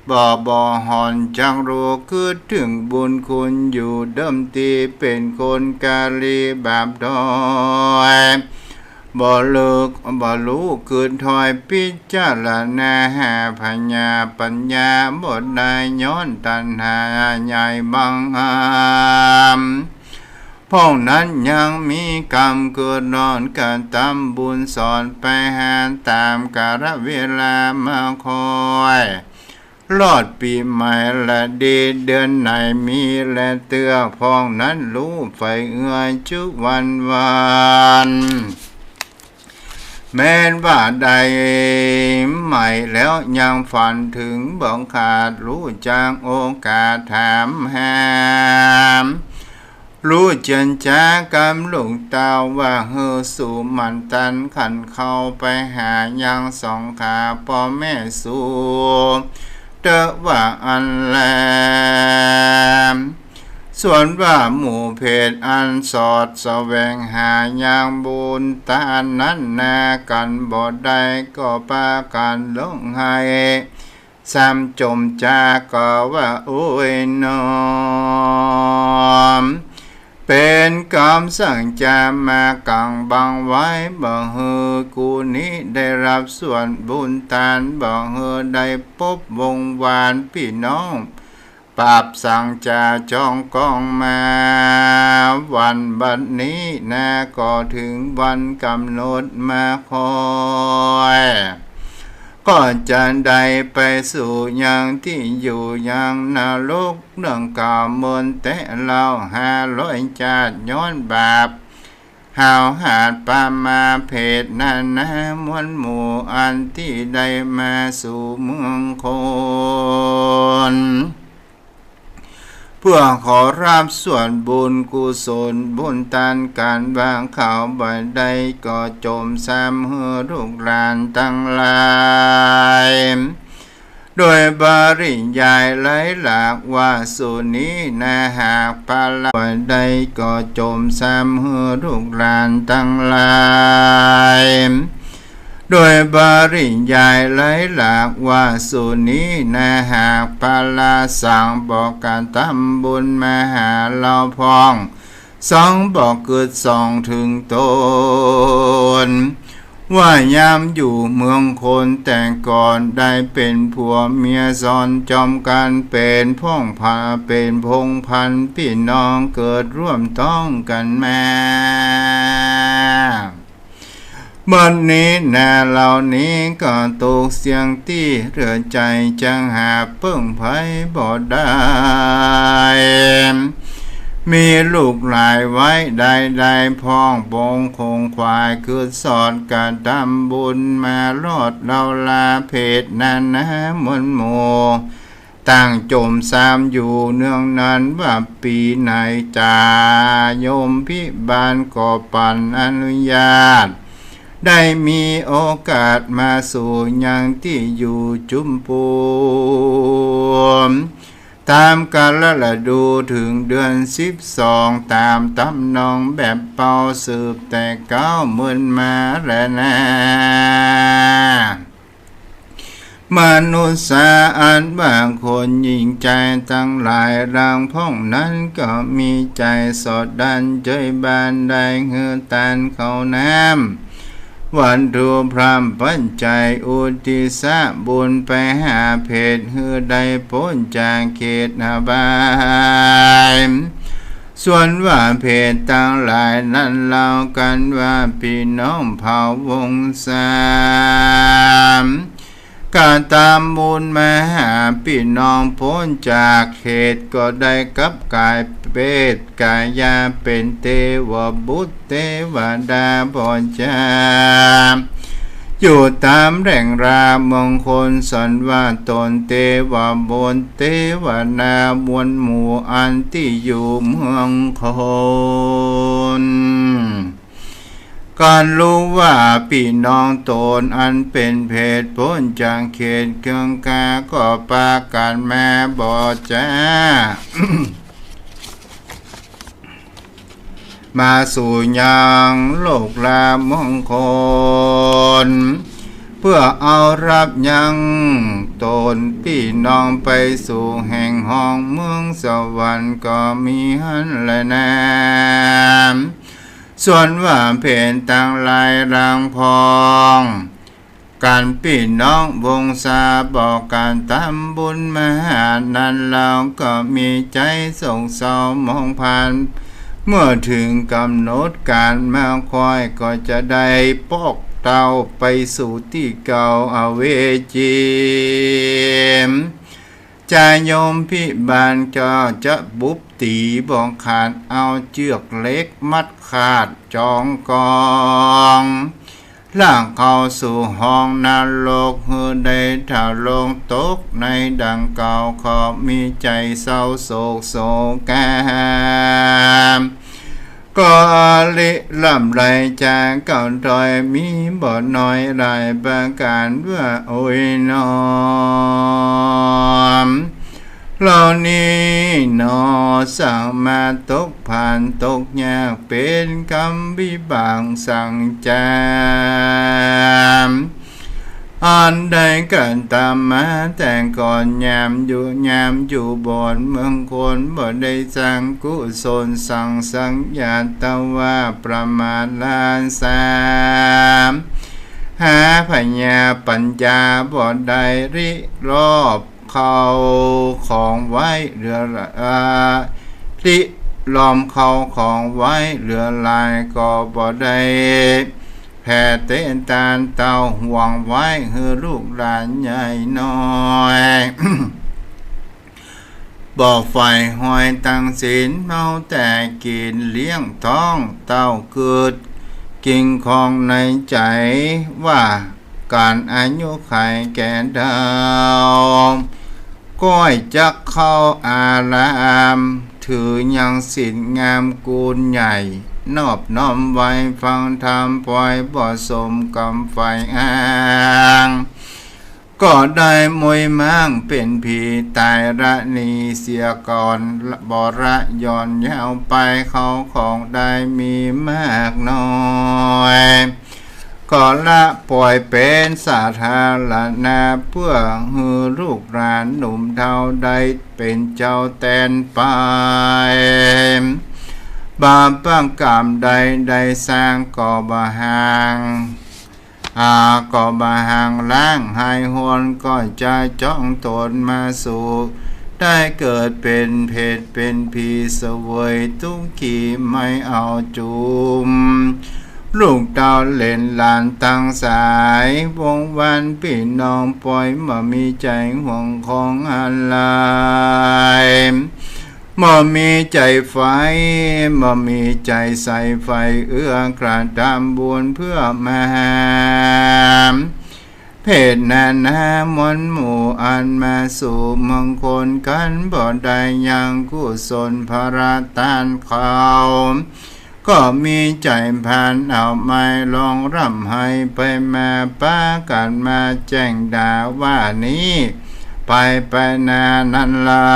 บ่ บ่ห่อนจักฮู้กึ๊ดเถิงบุญคุณอยู่เดิมตี้เป๋นคนกาลีบาปด้อย บ่ฮู้ บ่ฮู้กึ๊ดถ้อยปิจารณาหาผญาปัญญาบ่ได้ย้อนตัณหาใหญ่บังอาจ พ่องนั้นยังมีกรรมเกิดร้อนก๋านตำบุญสอนไปหาต๋ามกาลเวลามาคอย รอดปี๋ใหม่และดีเดือนไหนมีแลเตื้อ พ่องนั้นฮู้ใฝ่เอื้อจุวันวัน แม้นว่าได้ใหม่แล้วยังฝันเถิงบ่ขาด ฮู้จักโอกาสถามหา ฮู้เจือนจ๋ากำลูกเต้าว่า หื้อสุหมั่นตันขันเข้าไปหายังสองขาป้อแม่สู เต๊อะว่าอั้นแล ส่วนว่าหมู่เปรตอันสอดแสวงหายังบุญตานนั้นนา กั๋นบ่ได้ก็ปากั๋นฮ้องไห้ ซ้ำจ่มจาก๋าว่า โอ้ยหนอ เป๋นกรรมสังจามากั๋งบังไว้ บ่หื้อกูนี้ได้ฮับส่วนบุญตาน บ่หื้อได้ปบวงวานปี้น้อง ปาบสังจาจ้องกองมา วันบัดนี้นา ก็เถิงวันก๋ำหนดมาคอย ก็จะได้ไปสู่ยังตี้อยู่ยังนรก เรื่องเก่าเมินแต๊เล่าห้าร้อยจาติ ย้อนบาปหาวหาดปามาเปรตนานา มวลหมู่อันตี้ได้มาสู่เมืองคน เพื่อขอฮับส่วนบุญกุศลบุญตานกั๋น ว่าเขาบ่ได้ก็จ่มซ้ำหื้อลูกหลานตังหลาย โดยปริยายหลายหลากว่า สูนี้นาหากพระราชาบ่ได้ก็จ่มซ้ำหื้อลูกหลานตังหลาย โดยปริยายหลายหลากว่า สูนี้นาหากพระราชาบ่กระทำบุญมาหาเฮาพ่อง สองบ่กึ๊ดส่องเถิงต๋น ว่ายามอยู่เมืองคนแต่ก่อน ได้เป๋นผัวเมียซ้อนจอมกั๋น เป๋นพ่องพา เป๋นพงพันพี่น้องเกิดร่วมต้องกั๋นมา บัดนี้นาเหล่านี้ก็ตกเสี้ยงตี้เหลือใจ๋ จักหาเปิ้งใผบ่ได้ มีลูกหลายไว้ได้ได้พ่อง ปงคงขวายกึ๊ดสอดกระทำบุญมารอด เฮาลาเปรตนานา มวลหมู่ ต่างจ่มซ้ำอยู่เนืองนั้นว่า ปี๋ไหนจา ยมพิบาลก็ปานอนุญาต ได้มีโอกาสมาสู่ยังตี้อยู่จุมปูม ต๋ามกาลฤดูเถิงเดือนสิบสอง ต๋ามตำนองแบบเป่าสืบแต่เก๊าเมินมาแลนา มนุษย์สาอันว่าคนหญิงใจ๋ตังหลาย ดังพ่องนั้นก็มีใจ๋สอดดันเจยบาน ได้หื้อตานเข้าน้ำ วัตถุพร้อมปัจจัยอุทิศบุญไปหาเปรตหื้อได้ป๊นจากเขตอบาย ส่วนว่าเปรตตังหลายนั้นเล่ากั๋นว่าปี้น้องเผ่าวงศา กระตำบุญมาหาปี้น้องป๊นจากเขตก็ได้กลับก๋ายเปรตก๋ายาเป๋นเตวบุตรเตวดาบ่จ๊า อยู่ต๋ามแหล่งราบมงคลสันว่าต๋นเตวบุตรเตวดาบนหมู่อันตี้อยู่เมืองคน กั๋นฮู้ว่าปี้น้องต๋นอันเป๋นเปรตป๊นจากเขตเคืองคาก็ปากั๋นมาบ่จ๊า มาสู่ยังโลกราบมงคล เปื้อเอาฮับยังต๋นปี้น้องไปสู่แห่งห้องเมืองสวรรค์ก็มีหั้นแลนา ส่วนว่าเปรตตังหลายหลังพอง กั๋นปี้น้องวงศาบ่กั๋นตำบุญมาหานั้นเล่าก็มีใจ๋โศกเศร้าหมองพาน เมื่อเถิงก๋ำหนดก๋านมาคอยก็จะได้ปอกเต้าไปสู่ตี้เก่าอเวจี จายมพิบาลก็จะบุบตี๋บ่ขาด เอาเจื้อกเหล็กมัดขาดจองกอง ลากเข้าสู่ห้องนรกหื้อได้ถลงตกในดังเก่า ก็มีใจ๋เศร้าโศกโศกา ก็อริร่ำไรจากเก่าถ้อยมีบ่น้อยหลายประก๋านว่าโอยหนอ เหล่านี้หนอสังมาตกพานตกยากเป๋นกรรมวิบากสังจาม อันได้กระตำมาแต่ก่อนยามอยู่ ยามอยู่บนเมืองคนบ่ได้สร้างกุศลสังสังญาตว่าประมาทลาสาม หาพญาปัญญาบ่ได้ริรอบเข้าของไว้เหลือ เอ่อ ริรอมเข้าของไว้เหลือหลายก็บ่ได้ แผ่เตตานเต้าห่วงไว้หื้อลูกหลานใหญ่น้อย บ่ใฝ่หอยตังศีลเมาแต่กิ๋นเลี้ยงท้องเต้า กึ๊ดเก็งคองในใจ๋ว่า ก๋านอายุขัยแก่เฒ่า ก้อยจักเข้าอาราม ถือยังศีลงามกูลใหญ่ นอบน้อมไหว้ฟังธรรมปล่อยบ่สมกรรมใฝ่อ้าง ก็ได้มวยม้างเป๋นผีต๋ายละหนีเสียก่อน บ่ละหย่อนยาวไป เข้าของได้มีมากน้อย ก็ละปล่อยเป๋นสาธารณะ เปื้อหื้อลูกหลานหนุ่มเฒ่าได้เป๋นเจ้าแตนไป บาปกรรมใดได้สร้างก็บ่ห่าง อ่า ก็บ่ห่างล้างหายหวน ก็จะจ้องตนมาสู่ ได้เกิดเป๋นเปรตเป๋นผีเสวยตุ๊กขีไม่เอาจุม ลูกเต้าเหลนหลานตังสาย วงวานปี้น้องปอย บ่มีใจ๋ห่วงของอะไร บ่มีใจ๋ใฝ่ บ่มีใจ๋ใส่ใฝ่ เอื้อกระตำบุญเปื้อมาหา เปรตนานาหมวลหมู่อันมาสู่เมืองคน กั๋นบ่ได้ยังกุศลพระตานเขา ก็มีใจ๋พานเอาไม้ร้องร่ำไห้ไปมา ปากั๋นมาแจ้งด่าว่านี้ไปไปนานั้นเล่า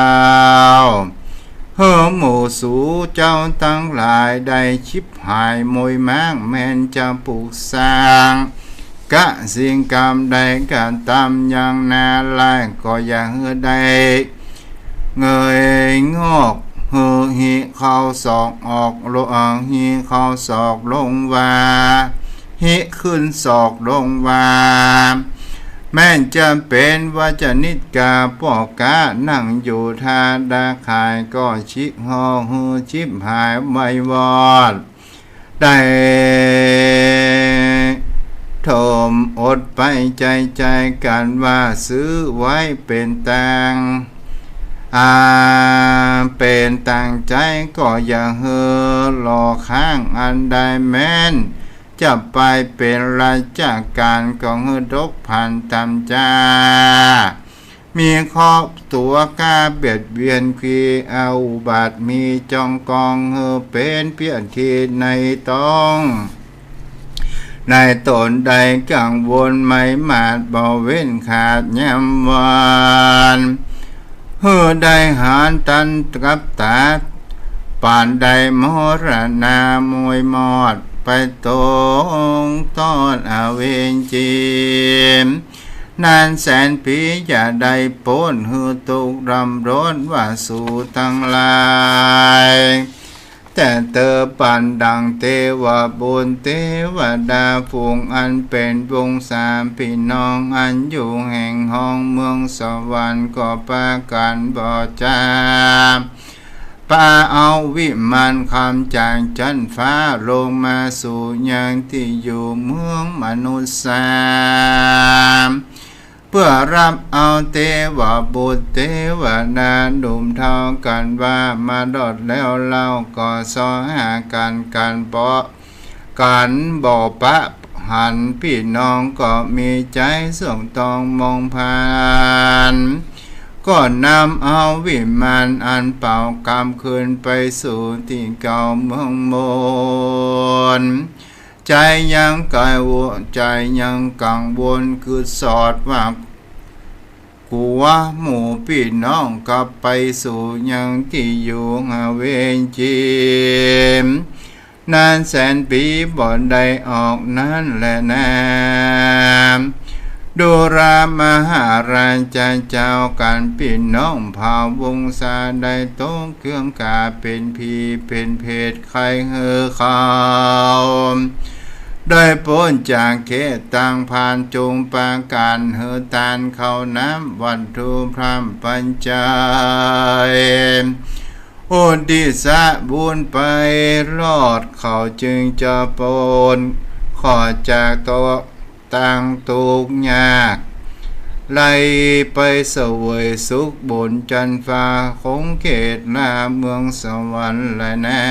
หื้อหมู่สูเจ้าตังหลายได้ฉิบหายมวยม้าง แม่นจะปลูกสร้าง กะสิ่งกรรมใดกระตำยังนาลาย ก็อย่าหื้อได้ เงยงอก หื้อฮีเข้าศอกออก ลง ฮีเข้าศอกลงว่า หิขึ้นศอกลงว่า แม้นจะเป๋นวจนิกาป้อก๊า นั่งอยู่ท่าตาข่าย ก็ชิฮอหื้อฉิบหายไววอด ได้โถมอดไปใจ๋ๆ กั๋นว่า ซื้อไว้เป๋นตาง อา เป๋นตางใจ๊ ก็อย่าหื้อหล่อค้างอันใด แม้นจะไปเป๋นราชก๋าน ก็หื้อตกพรรณต๋ามจ้า มีเคราะห์ตั๋วก๊าเบียดเบียน กรีอาอุบัติ มีจองกอง หื้อเป๋นเปียรติในต๋อง ในต๋นได้กังวล ไม่หมาดบ่เว้นขาดยามวัน หื้อได้หันตันกับต๋า ปานได้มรณะมวยมอด ไปตกตอดอเวจี นานแสนปี๋อย่าได้ป๊น หื้อตุ๊กข์รำรนว่าสูตังหลาย แต่เตอปันดังเตวบุตรเตวดาฝูง อันเป๋นวงศาปี้น้อง อันอยู่แห่งห้องเมืองสวรรค์ ก็ปากั๋นบ่จา ปาเอาวิมานคำจากจั๊นฟ้า ลงมาสู่ยังตี้อยู่เมืองมนุษย์สา เปื้อฮับเอาเตวบุตรเตวดาหนุ่มเฒ่า กั๋นว่ามาดอดแล้วเล่า ก็เซาะหากั๋น กั๋นบ่ กั๋นบ่ปะหัน ปี้น้องก็มีใจ๋ส่วงตองมองผ่าน ก็นำเอาวิมานอันเป๋ากำคืนไปสู่ตี้เก่าเมืองมน ใจ๋ยังกังวล ใจ๋ยังกังวลกึ๊ดสอดว่า กั๋วหมู่ปี้น้องกลับไปสู่ยังตี้อยู่อเวจี นานแสนปี๋บ่ได้ออกนั้นแลนา ดูรามาหาราชาเจ้า กั๋นปี้น้องเผ่าวงศา ได้ตกเคืองก๋าเป๋นผีเป๋นเปรต ใค่หื้อเขาได้ป๊นจากเขตตางพราน จุ่งปากั๋นหื้อตานข้าวน้ำวัตถุพร่ำปัจจัย อุทิศบุญไปรอด เขาจึงจะป๊นขอดจากตางตุ๊กข์ยาก ไหลไปเสวยสุขบนจั๊นฟ้า คงเขตราเมืองสวรรค์แลนา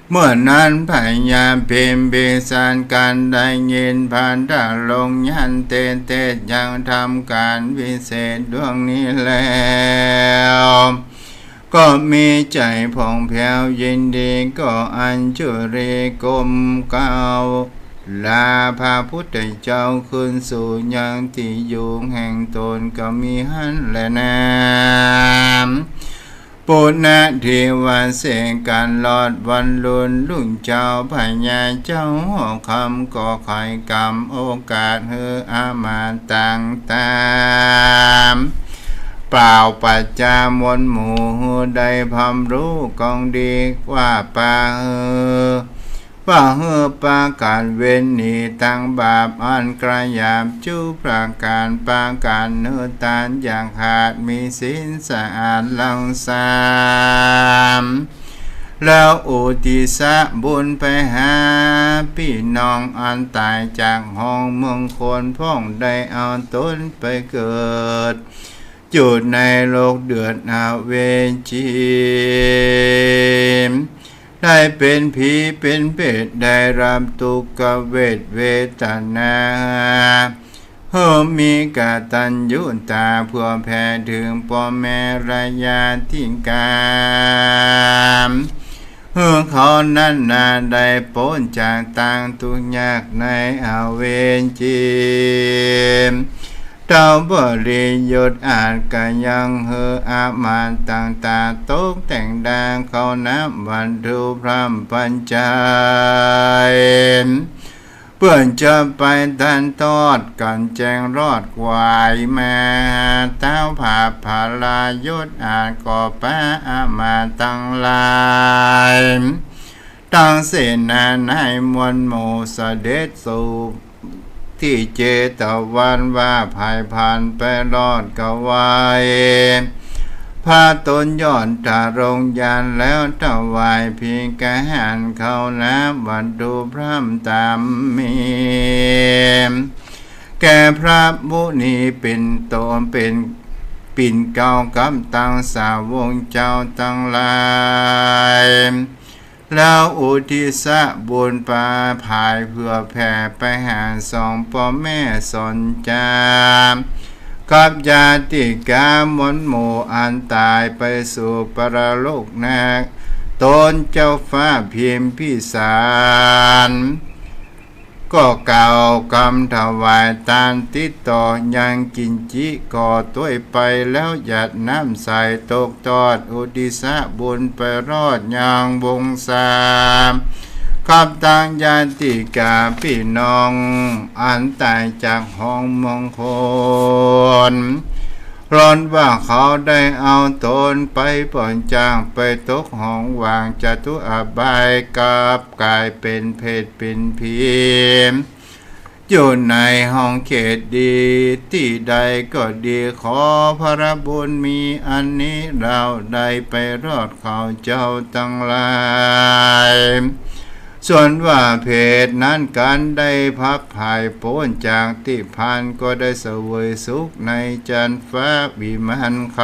เมื่อนั้นพญาพิมพิสารกั๋นได้ยินพระดาลงยันเตเตศยังทำก๋านวิเศษดวงนี้แล้ว ก็มีใจ๋ผ่องแผ้วยินดี ก็อัญชลีก้มเกล้าลาพระพุทธเจ้า คืนสู่ยังตี้อยู่แห่งต๋น ก็มีหั้นแลนา ปุณณเทวาเสกกั๋นลอดวันลุน ลุงเจ้าพญาเจ้าหอคำ ก็ใค่กำโอกาสหื้ออามาตย์ต่างต๋าม เป่าปัจจามนหมู่ หื้อได้พร่ำฮู้กองดี ว่าปาหื้อ ว่าหื้อปากั๋นเว้นหนีตางบาปอันกระหยาบจุประก๋าน ปากั๋นหื้อตานอย่าขาด มีศีลสะอาดรักษา แล้วอุทิศบุญไปหาปี้น้องอันต๋ายจากห้องเมืองคน พ่องได้เอาต๋นไปเกิด อยู่ในโลกเดือดอเวจี ได้เป๋นผีเป๋นเปรต ได้ฮับตุ๊กขเวทเวทนา หื้อมีกตัญญูตาเผื่อแผ่เถิงป้อแม่และญาติกา หื้อเขานั้นนาได้ป๊นจากตางตุ๊กข์ยากในอเวจี เต้าบริยศอาจกะยังหื้ออามาตย์ต่างต๋าตกแต่งดาข้าวน้ำวัตถุพร่ำปัจจัย เปื้อจะไปตันตอดกั๋นแจ้งรอดกวายมา เต้าผาพลายศอาจก็ปาอามาตย์ตังหลาย ตั้งเสนานายมวลหมู่เสด็จสู่ตี้เจตวัน ว่าภัยพรานไปรอดก็ไหว้พระตนยอดตรงญาณแล้ว ถวายภิกขาหารข้าวน้ำวัตถุพร่ำตามมี แก่พระมุนีปิ่นโต ปิ่น ปิ่นเกล้ากับตังสาวกเจ้าตังหลาย แล้วอุทิศบุญผายเผื่อแผ่ไปหาสองป้อแม่สนจา กับญาติกามวลหมู่อันต๋ายไปสู่ปรโลกนา ตนเจ้าฟ้าพิมพิสาร ก็กล่าวกำถวายตานติดต่อยังกิ๋นจิ ก็ตวยไปแล้วหยาดน้ำใสตกตอด อุทิศบุญไปรอดยังวงศา กับตังญาติกาปี้น้อง อันต๋ายจากห้องมงคล ร้อนว่าเขาได้เอาตนไปปล่อยจาก ไปตกห้องหว่างจตุอบาย กลับก๋ายเป๋นเปรตเป๋นผี อยู่ในห้องเขตดีตี้ใดก็ดี ขอพระบุญมีอันนี้ เราได้ไปรอดเขาเจ้าตังหลาย ส่วนว่าเปรตนั้นกันได้พับผายป๊นจากตี้พาน ก็ได้เสวยสุขในจันทร์ฟ้าวิมานค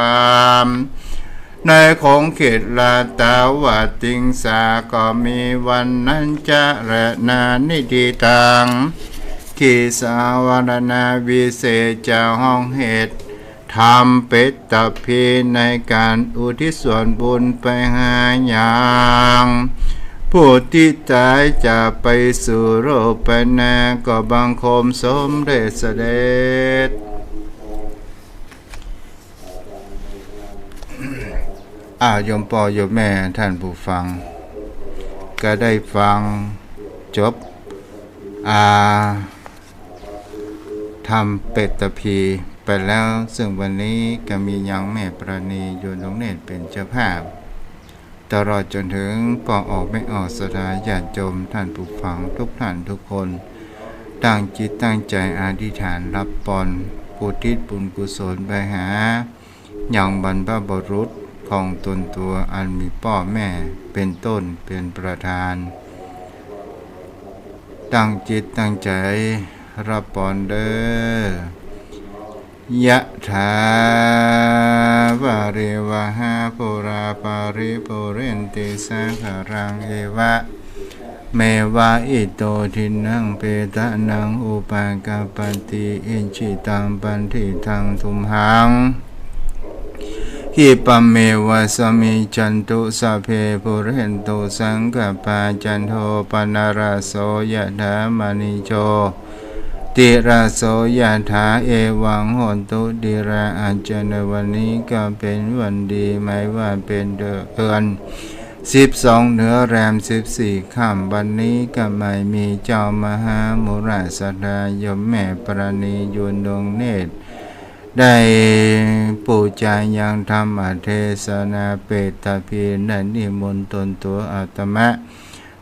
ำ ในของเขตลาตาวติงสา ก็มีวันนั้นจะแลนานิทิตัง ขีสาวรณาวิเศษจะห้องเหตุ ธรรมเปตตพี ในก๋านอุทิศส่วนบุญไปหายังผู้ตี้ต๋ายจะไปสู่โลกไปนา ก็บังคมสมเด็จเสด็จ อ้าว โยมป้อโยมแม่ท่านผู้ฟัง ก็ได้ฟังจบ อ่า ธรรมเปตตพีไปแล้ว ซึ่งวันนี้ก็มียังแม่ปราณี ยวนดวงเนตรเป๋นเจ้าภาพ ตลอดจ๋นเถิงป้อออกแม่ออก ศรัทธาญาติโยมท่านผู้ฟังทุกท่านทุกคน ตั้งจิตตั้งใจ๋อธิษฐานฮับปอน อุทิศบุญกุศลไปหา ยังบรรพบุรุษของตนตั๋วอันมีป้อแม่เป๋นต้นเป๋นประธาน ตั้งจิตตั้งใจ๋ฮับปอนเด้อ ยะถา วาริวหา ปูรา ปาริ ปูเรนติ สาคารัง เอวะ เมวะ อิโต ทินนัง เปตานัง อุปากัปปติ อิจฉิตัง ปันถิตัง ตุมหัง ขิปะเมวะ สมมิจฉันตุ สัพเพ ปูเรนตุ สังกัปปา จันโท ปะนะระโส ยะถา มะณิโช ติระโส ยะถา เอวัง โหนตุ ติระ อาจจะในวันนี้ก็เป๋นวันดี หมายว่าเป๋นเดือน สิบสอง เหนือแรม สิบสี่ ค่ำ วันนี้ก็หมายมีเจ้ามหามุราศรัทธาโยมแม่ปราณี ยวนดวงเนตร ได้ปู๋จายังธรรมเทศนาเปตตพี ได้นิมนต์ตนตั๋วอาตมะ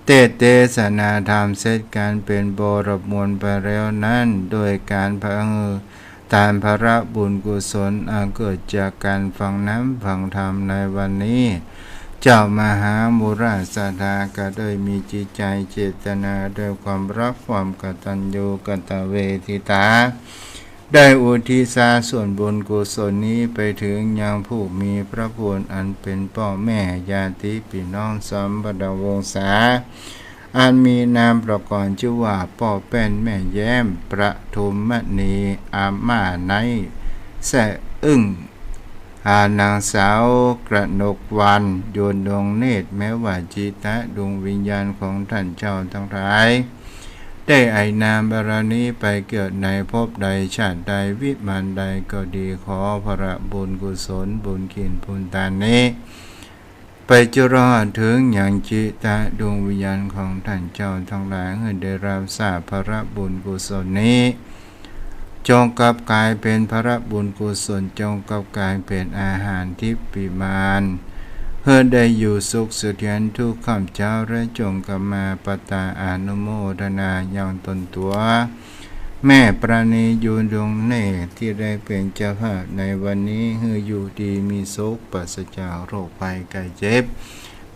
เตสน์เตสนาธรรมเสร็จก๋านเป๋นบรมวลไปแล้วนั้น โดยก๋านผะ ตานพระบุญกุศลอันเกิดจากก๋านฟังน้ำฟังธรรมในวันนี้ เจ้ามหามุราศรัทธาก็ได้มีจิตใจ๋เจตนาด้วยความรัก ความกตัญญูกตเวทิตา ได้อุทิศส่วนบุญกุศลนี้ไปเถิงยังผู้มีพระคุณอันเป๋นป้อแม่ญาติปี้น้องสัมพันธวงศา อันมีนามประกอบจื้อว่าป้อแป้นแม่แย้ม ประทุมมณี อาม่าไนท์ แซ่อึ้ง อ่า นางสาวกระหนกวรรณ ยวนดวงเนตร แม้ว่าจิตะดวงวิญญาณของท่านเจ้าตังหลาย ได้ไอนามบารมีไปเกิดในภพใดชาติใดวิมานใดก็ดี ขอพระบุญกุศลบุญกินบุญตานนี้ ไปจุรอดเถิงยังจิตะดวงวิญญาณของท่านเจ้าตังหลาย หื้อได้ฮับทราบพระบุญกุศลนี้ จงกลับก๋ายเป๋นพระบุญกุศล จงกลับก๋ายเป๋นอาหารทิพย์วิมาน เพื่อได้อยู่สุขเสถียรทุกค่ำเช้า และจงกำมาปตาอนุโมทนายังตนตั๋ว แม่ปราณี ยูนดวงเนตร ตี้ได้เป๋นเจ้าภาพในวันนี้ หื้ออยู่ดีมีสุข ปราศจากโรคภัยไข้เจ็บ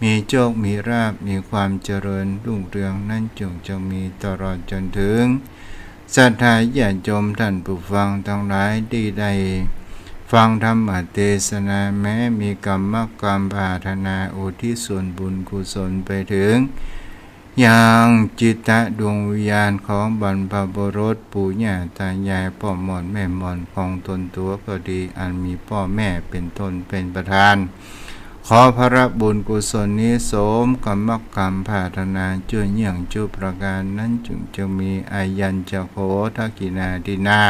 มีโชคมีลาภ มีความเจริญรุ่งเรือง นั้นจงจะมีตลอดจนถึง ศรัทธาญาติโยมท่านผู้ฟังตังหลายตี้ได้ฟังธรรมเตสนา แม้มีกรรมกรรมปรารถนาอุทิศส่วนบุญกุศลไปถึง ยังจิตดวงวิญญาณของบรรพบุรุษปู่ย่าตายายพ่อหม่อนแม่หม่อนของตนตั๋วก็ดี อันมีพ่อแม่เป๋นต้นเป๋นประธาน ขอผละบุญกุศลนี้สมกรรมกรรมปรารถนา จั่วเยี่ยงจุประการ นั้นจึงจะมี อายัญจะโข ทักขิณาทินา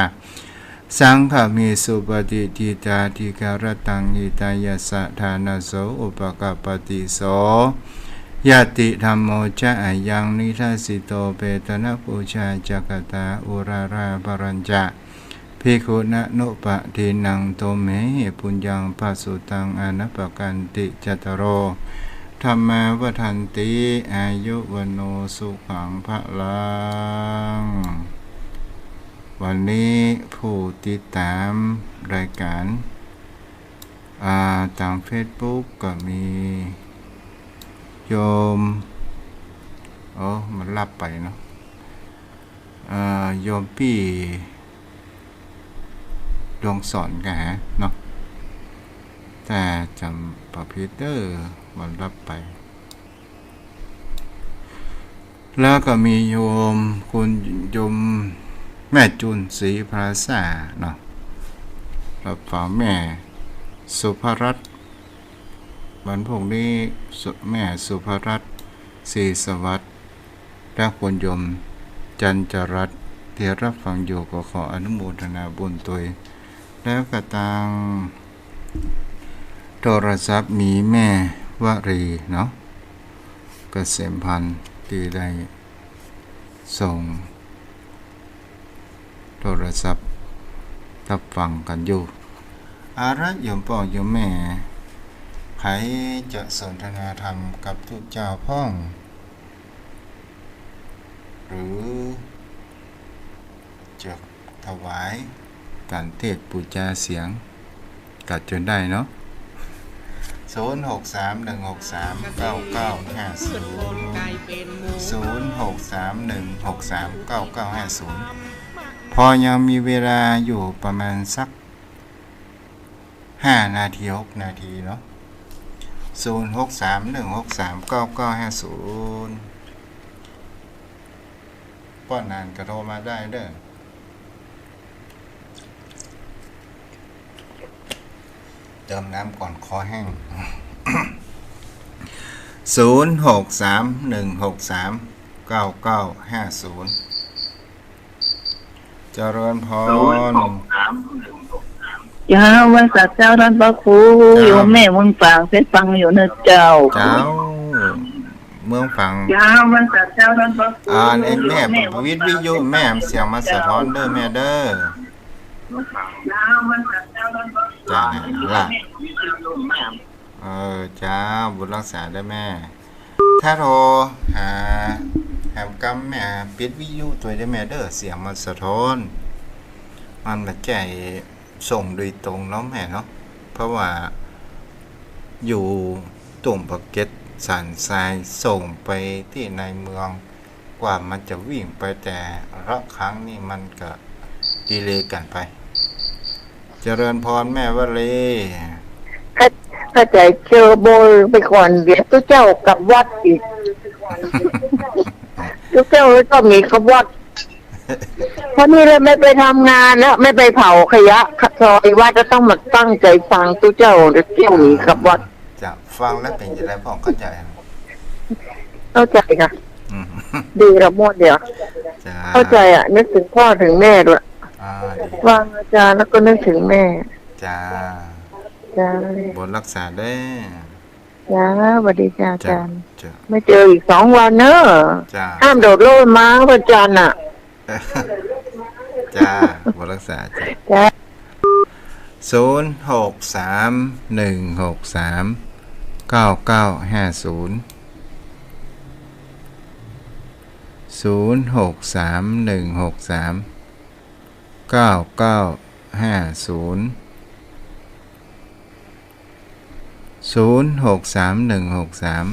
สังฆามิ สุปะฏิฏฐิตา ทิคารตัง หิตายะสะ ฐานะโส อุปกัปปติ โส ญาติธัมโม จะ อายัง นิทัสสิโต เปตะนะปูชา จะ กะตา อุรารา ปะรัญจะ ภิกขุนะ นุปะทินนัง โต เม หิ ปุญญัง ปะสุตัง อะนะปะกันติ จัตตาโร ธัมมา วัฑฒันติ อายุ วัณโณ สุขัง พะลัง วันนี้ผู้ติดตามรายการ อ่า ตางเฟซบุ๊กก็มีโยม โอ้ มันลับไปเนาะ อ่า โยมปี้ดวงสอนก็หาเนาะ แต่จ๋ำบ่ผิดเด้อ มันลับไป แล้วก็มีโยม คุณโยมแม่จูนศรีพลาซ่าเนาะ รับฟังแม่สุภรัตน์ วันพรุ่งนี้สุ แม่สุภรัตน์ ศรีสวัสดิ์ และคุณโยมจันจรัตน์ ตี้รับฟังอยู่ ก็ขออนุโมทนาบุญตวย แล้วก็ตางโทรศัพท์มีแม่วรีเนาะ เกษมพันธ์ ตี้ได้ส่งโทรศัพท์รับฟังกั๋นอยู่ เอาละ โยมป้อโยมแม่ ใผจะสนทนาธรรมกับตุ๊เจ้าพ่อง หรือจะถวายก๋านเทศน์ปู๋จาเสียง ก็จนได้เนาะ ศูนย์หกสามหนึ่งหกสามเก้าเก้าห้าศูนย์ ศูนย์หกสามหนึ่งหกสามเก้าเก้าห้าศูนย์ พอยังมีเวลาอยู่ประมาณสักห้านาที หกนาทีเนาะ ศูนย์หกสามหนึ่งหกสามเก้าเก้าห้าศูนย์ ป้อนานก็โทรมาได้เด้อ เติมน้ำก่อน คอแห้ง ศูนย์หกสามหนึ่งหกสามเก้าเก้าห้าศูนย์ เจริญพร เจ้า ไหว้สาเจ้าต้านพระครู เจ้า โยมแม่เมืองฝาง เสด็จฟังอยู่เนาะเจ้า เจ้า เมืองฝาง เจ้า ไหว้สาเจ้าต้านพระครู อ่า ไอ้แม่ โยมแม่เมืองฝาง ปิดวิทยุแม่ เสียงมันสะท้อนเด้อแม่เด้อ เจ้า ไหว้สาเจ้าต้านพระครู เจ้า นั่นล่ะ โยมแม่เมืองฝาง เออ เจ้า บุญรักษาเด้อแม่ ถ้าโทรหา แหมกำแม่ ปิดวิทยุตวยเด้อแม่เด้อ เสียงมันสะท้อน มันบ่ใจ้ส่งโดยตรงเนาะแม่เนาะ เพราะว่าอยู่ตุ่มปากเกร็ดสันทราย ส่งไปตี้ในเมือง กว่ามันจะวิ่งไปแต่ละครั้งนี่มันก็ดีเลย์กั๋นไป เจริญพรแม่วลี เข้า เข้าใจ๋ เจอเบอร์ไปก่อน เดี๋ยวตุ๊เจ้ากลับวัดอีก ตุ๊เจ้าก็หนีกลับวัด เพราะนี่แหละไม่ไปทำงานแล้ว ไม่ไปเผาขยะซอยวัด ก็ต้องมาตั้งใจ๋ฟังตุ๊เจ้า เดี๋ยวเตี้ยวหนีกลับวัด จะฟังแล้วเป๋นจะไดพ่องเข้าใจ๋ เข้าใจ๋ค่ะ อืม ดีละม่วนเดียว จ้า เข้าใจ๋อะ นึกถึงพ่อถึงแม่ด้วย อ่า ดี ฟังอาจารย์แล้วก็นึกถึงแม่ จ้า จ้า บุญรักษาเด้อ จ้า สวัสดีจ้า จ้า อาจ๋ารย์ จ้า ไม่เจออีกสองวันเนอะ จ้า ห้ามโดดร่มมาวันจันทร์น่ะ จ้า บุญรักษา จ้า จ้า ศูนย์หกสามหนึ่งหกสาม เก้าเก้าห้าศูนย์ ศูนย์หกสามหนึ่งหกสาม เก้าเก้าห้าศูนย์ ศูนย์หกสามหนึ่งหกสาม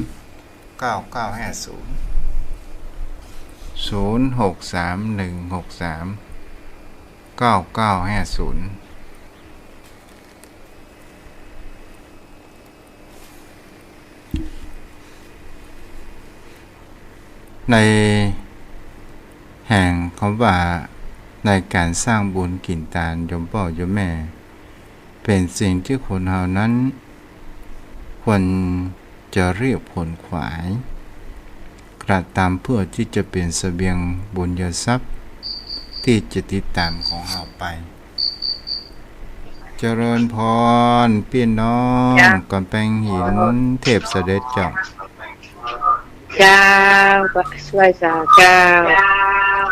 เก้าเก้าห้าศูนย์ ศูนย์หกสามหนึ่งหกสาม เก้าเก้าห้าศูนย์ ในแห่งคำว่าในก๋านสร้างบุญกิ๋นตานโยมป้อโยมแม่ เป๋นสิ่งตี้คนเฮานั้นควรจะเรียบขวนขวาย กระตำเพื่อตี้จะเป๋นเสบียงบุญญาทรัพย์ตี้จะติดต๋ามของเฮาไป เจริญพรปี้น้อง เจ้า ก๋ำแปงหินเทพเสด็จเจ้า เจ้า ไหว้สาเจ้า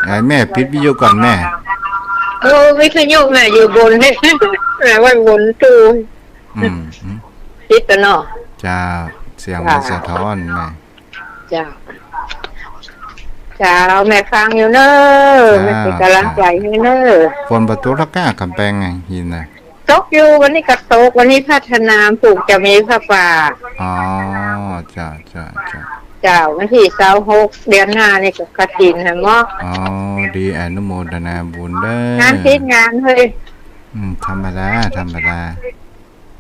ไอ้แม่ปิดวิทยุก่อนแม่ โอ้ วิทยุแม่อยู่บน แม่ไว้บนตู้ อืม อืม ปิดแล้วเนาะ เจ้า เสียงมันสะท้อนแม่ เจ้า เจ้า แม่ฟังอยู่เน้อ เจ้า แม่เป๋นก๋ำลังใจ๋หื้อเน้อ ฝนบ่ตกละก้าก๋ำแปงหินน่ะ ตกอยู่ วันนี้ก็ตก วันนี้พัฒนา ปลูกจะมีผ้าป่า อ๋อ เจ้า เจ้า เจ้า เจ้า วันตี้ซาวหก เดือนหน้านี่ก็กฐินหั้นเนาะ อ๋อ ดี อนุโมทนาบุญเน้อ งานติดงานเฮ้ย อืม ธรรมดา ธรรมดา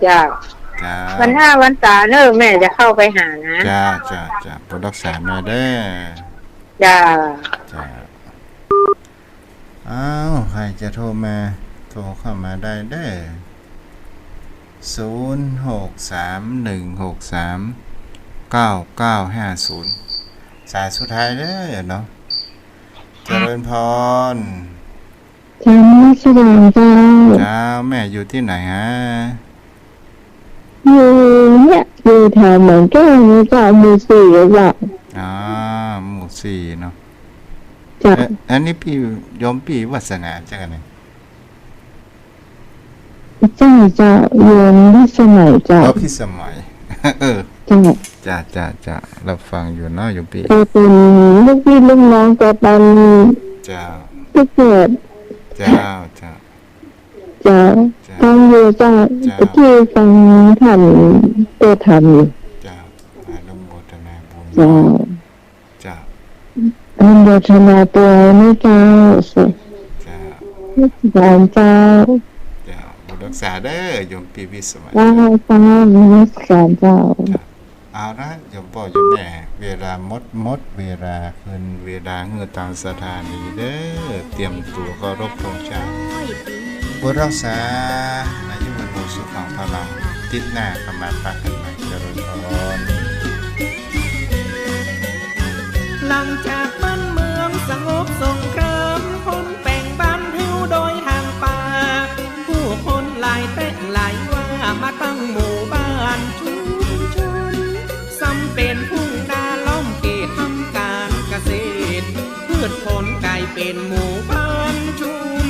เจ้า เจ้า วันหน้าวันต๋าเน้อ แม่จะเข้าไปหานะ เจ้า เจ้า เจ้า โปรดฮักษาแม่เน้อ เจ้า เจ้า อ้าว ใผจะโทรมา โทรเข้ามาได้เน้อ ศูนย์หกสามหนึ่งหกสามเก้าเก้าห้าศูนย์ สายสุดท้ายเน้อเนาะ เจริญพร เจ้านมัสก๋านเจ้า เจ้า แม่อยู่ตี้ไหนฮะ อยู่เนี่ย อยู่แถวเหมืองแก้วนี่เจ้า หมู่สี่เจ้า อ๋อ หมู่สี่เนาะ เจ้า เอ๊ะ อันนี้ปี้ โยมปี้วาสนาเจ้าเนี่ย ใจ้เจ้า โยมพิสมัยเจ้า อ๋อ พิสมัย เออ เจ้า จ้า จ้า จ้า รับฟังอยู่เนาะโยมปี้ ก็เป๋นลูกพี่ลูกน้องกับอัน เจ้า ตี้เกิด เจ้า เจ้า เจ้า เจ้า ฟังอยู่เจ้า เจ้า ตี้ฟังท่านเตธรรมอยู่ เจ้า อนุโมทนาบุญ เจ้า เจ้า อนุโมทนาตวยนะเจ้า เจ้า เจ้า เจ้า บุญฮักษาเน้อ โยมปี้พิสมัย เจ้า เจ้า นมัสก๋านเจ้า เจ้า เอาละ โยมป้อโยมแม่ เวลาหมด หมดเวลา คืนเวลาหื้อต๋ามสถานีเน้อ เตรียมตั๋วเคารพธงชาติ บุญฮักษา อายุวัณโณสุขังพลัง ติ๊ดหน้าก็มาปะกั๋นใหม่ เจริญพร หลังจากบ้านเมืองสงบสงคราม คนแป๋งบ้านเฮาโดยทางป่า ผู้คนหลายแต๊หลายว่ามาตั้งหมู่บ้านชุมชน ซ้ำเป๋นทุ่งนาล้อมเขตทำก๋านเกษตร พืชผลก๋ายเป๋นหมู่บ้านชุม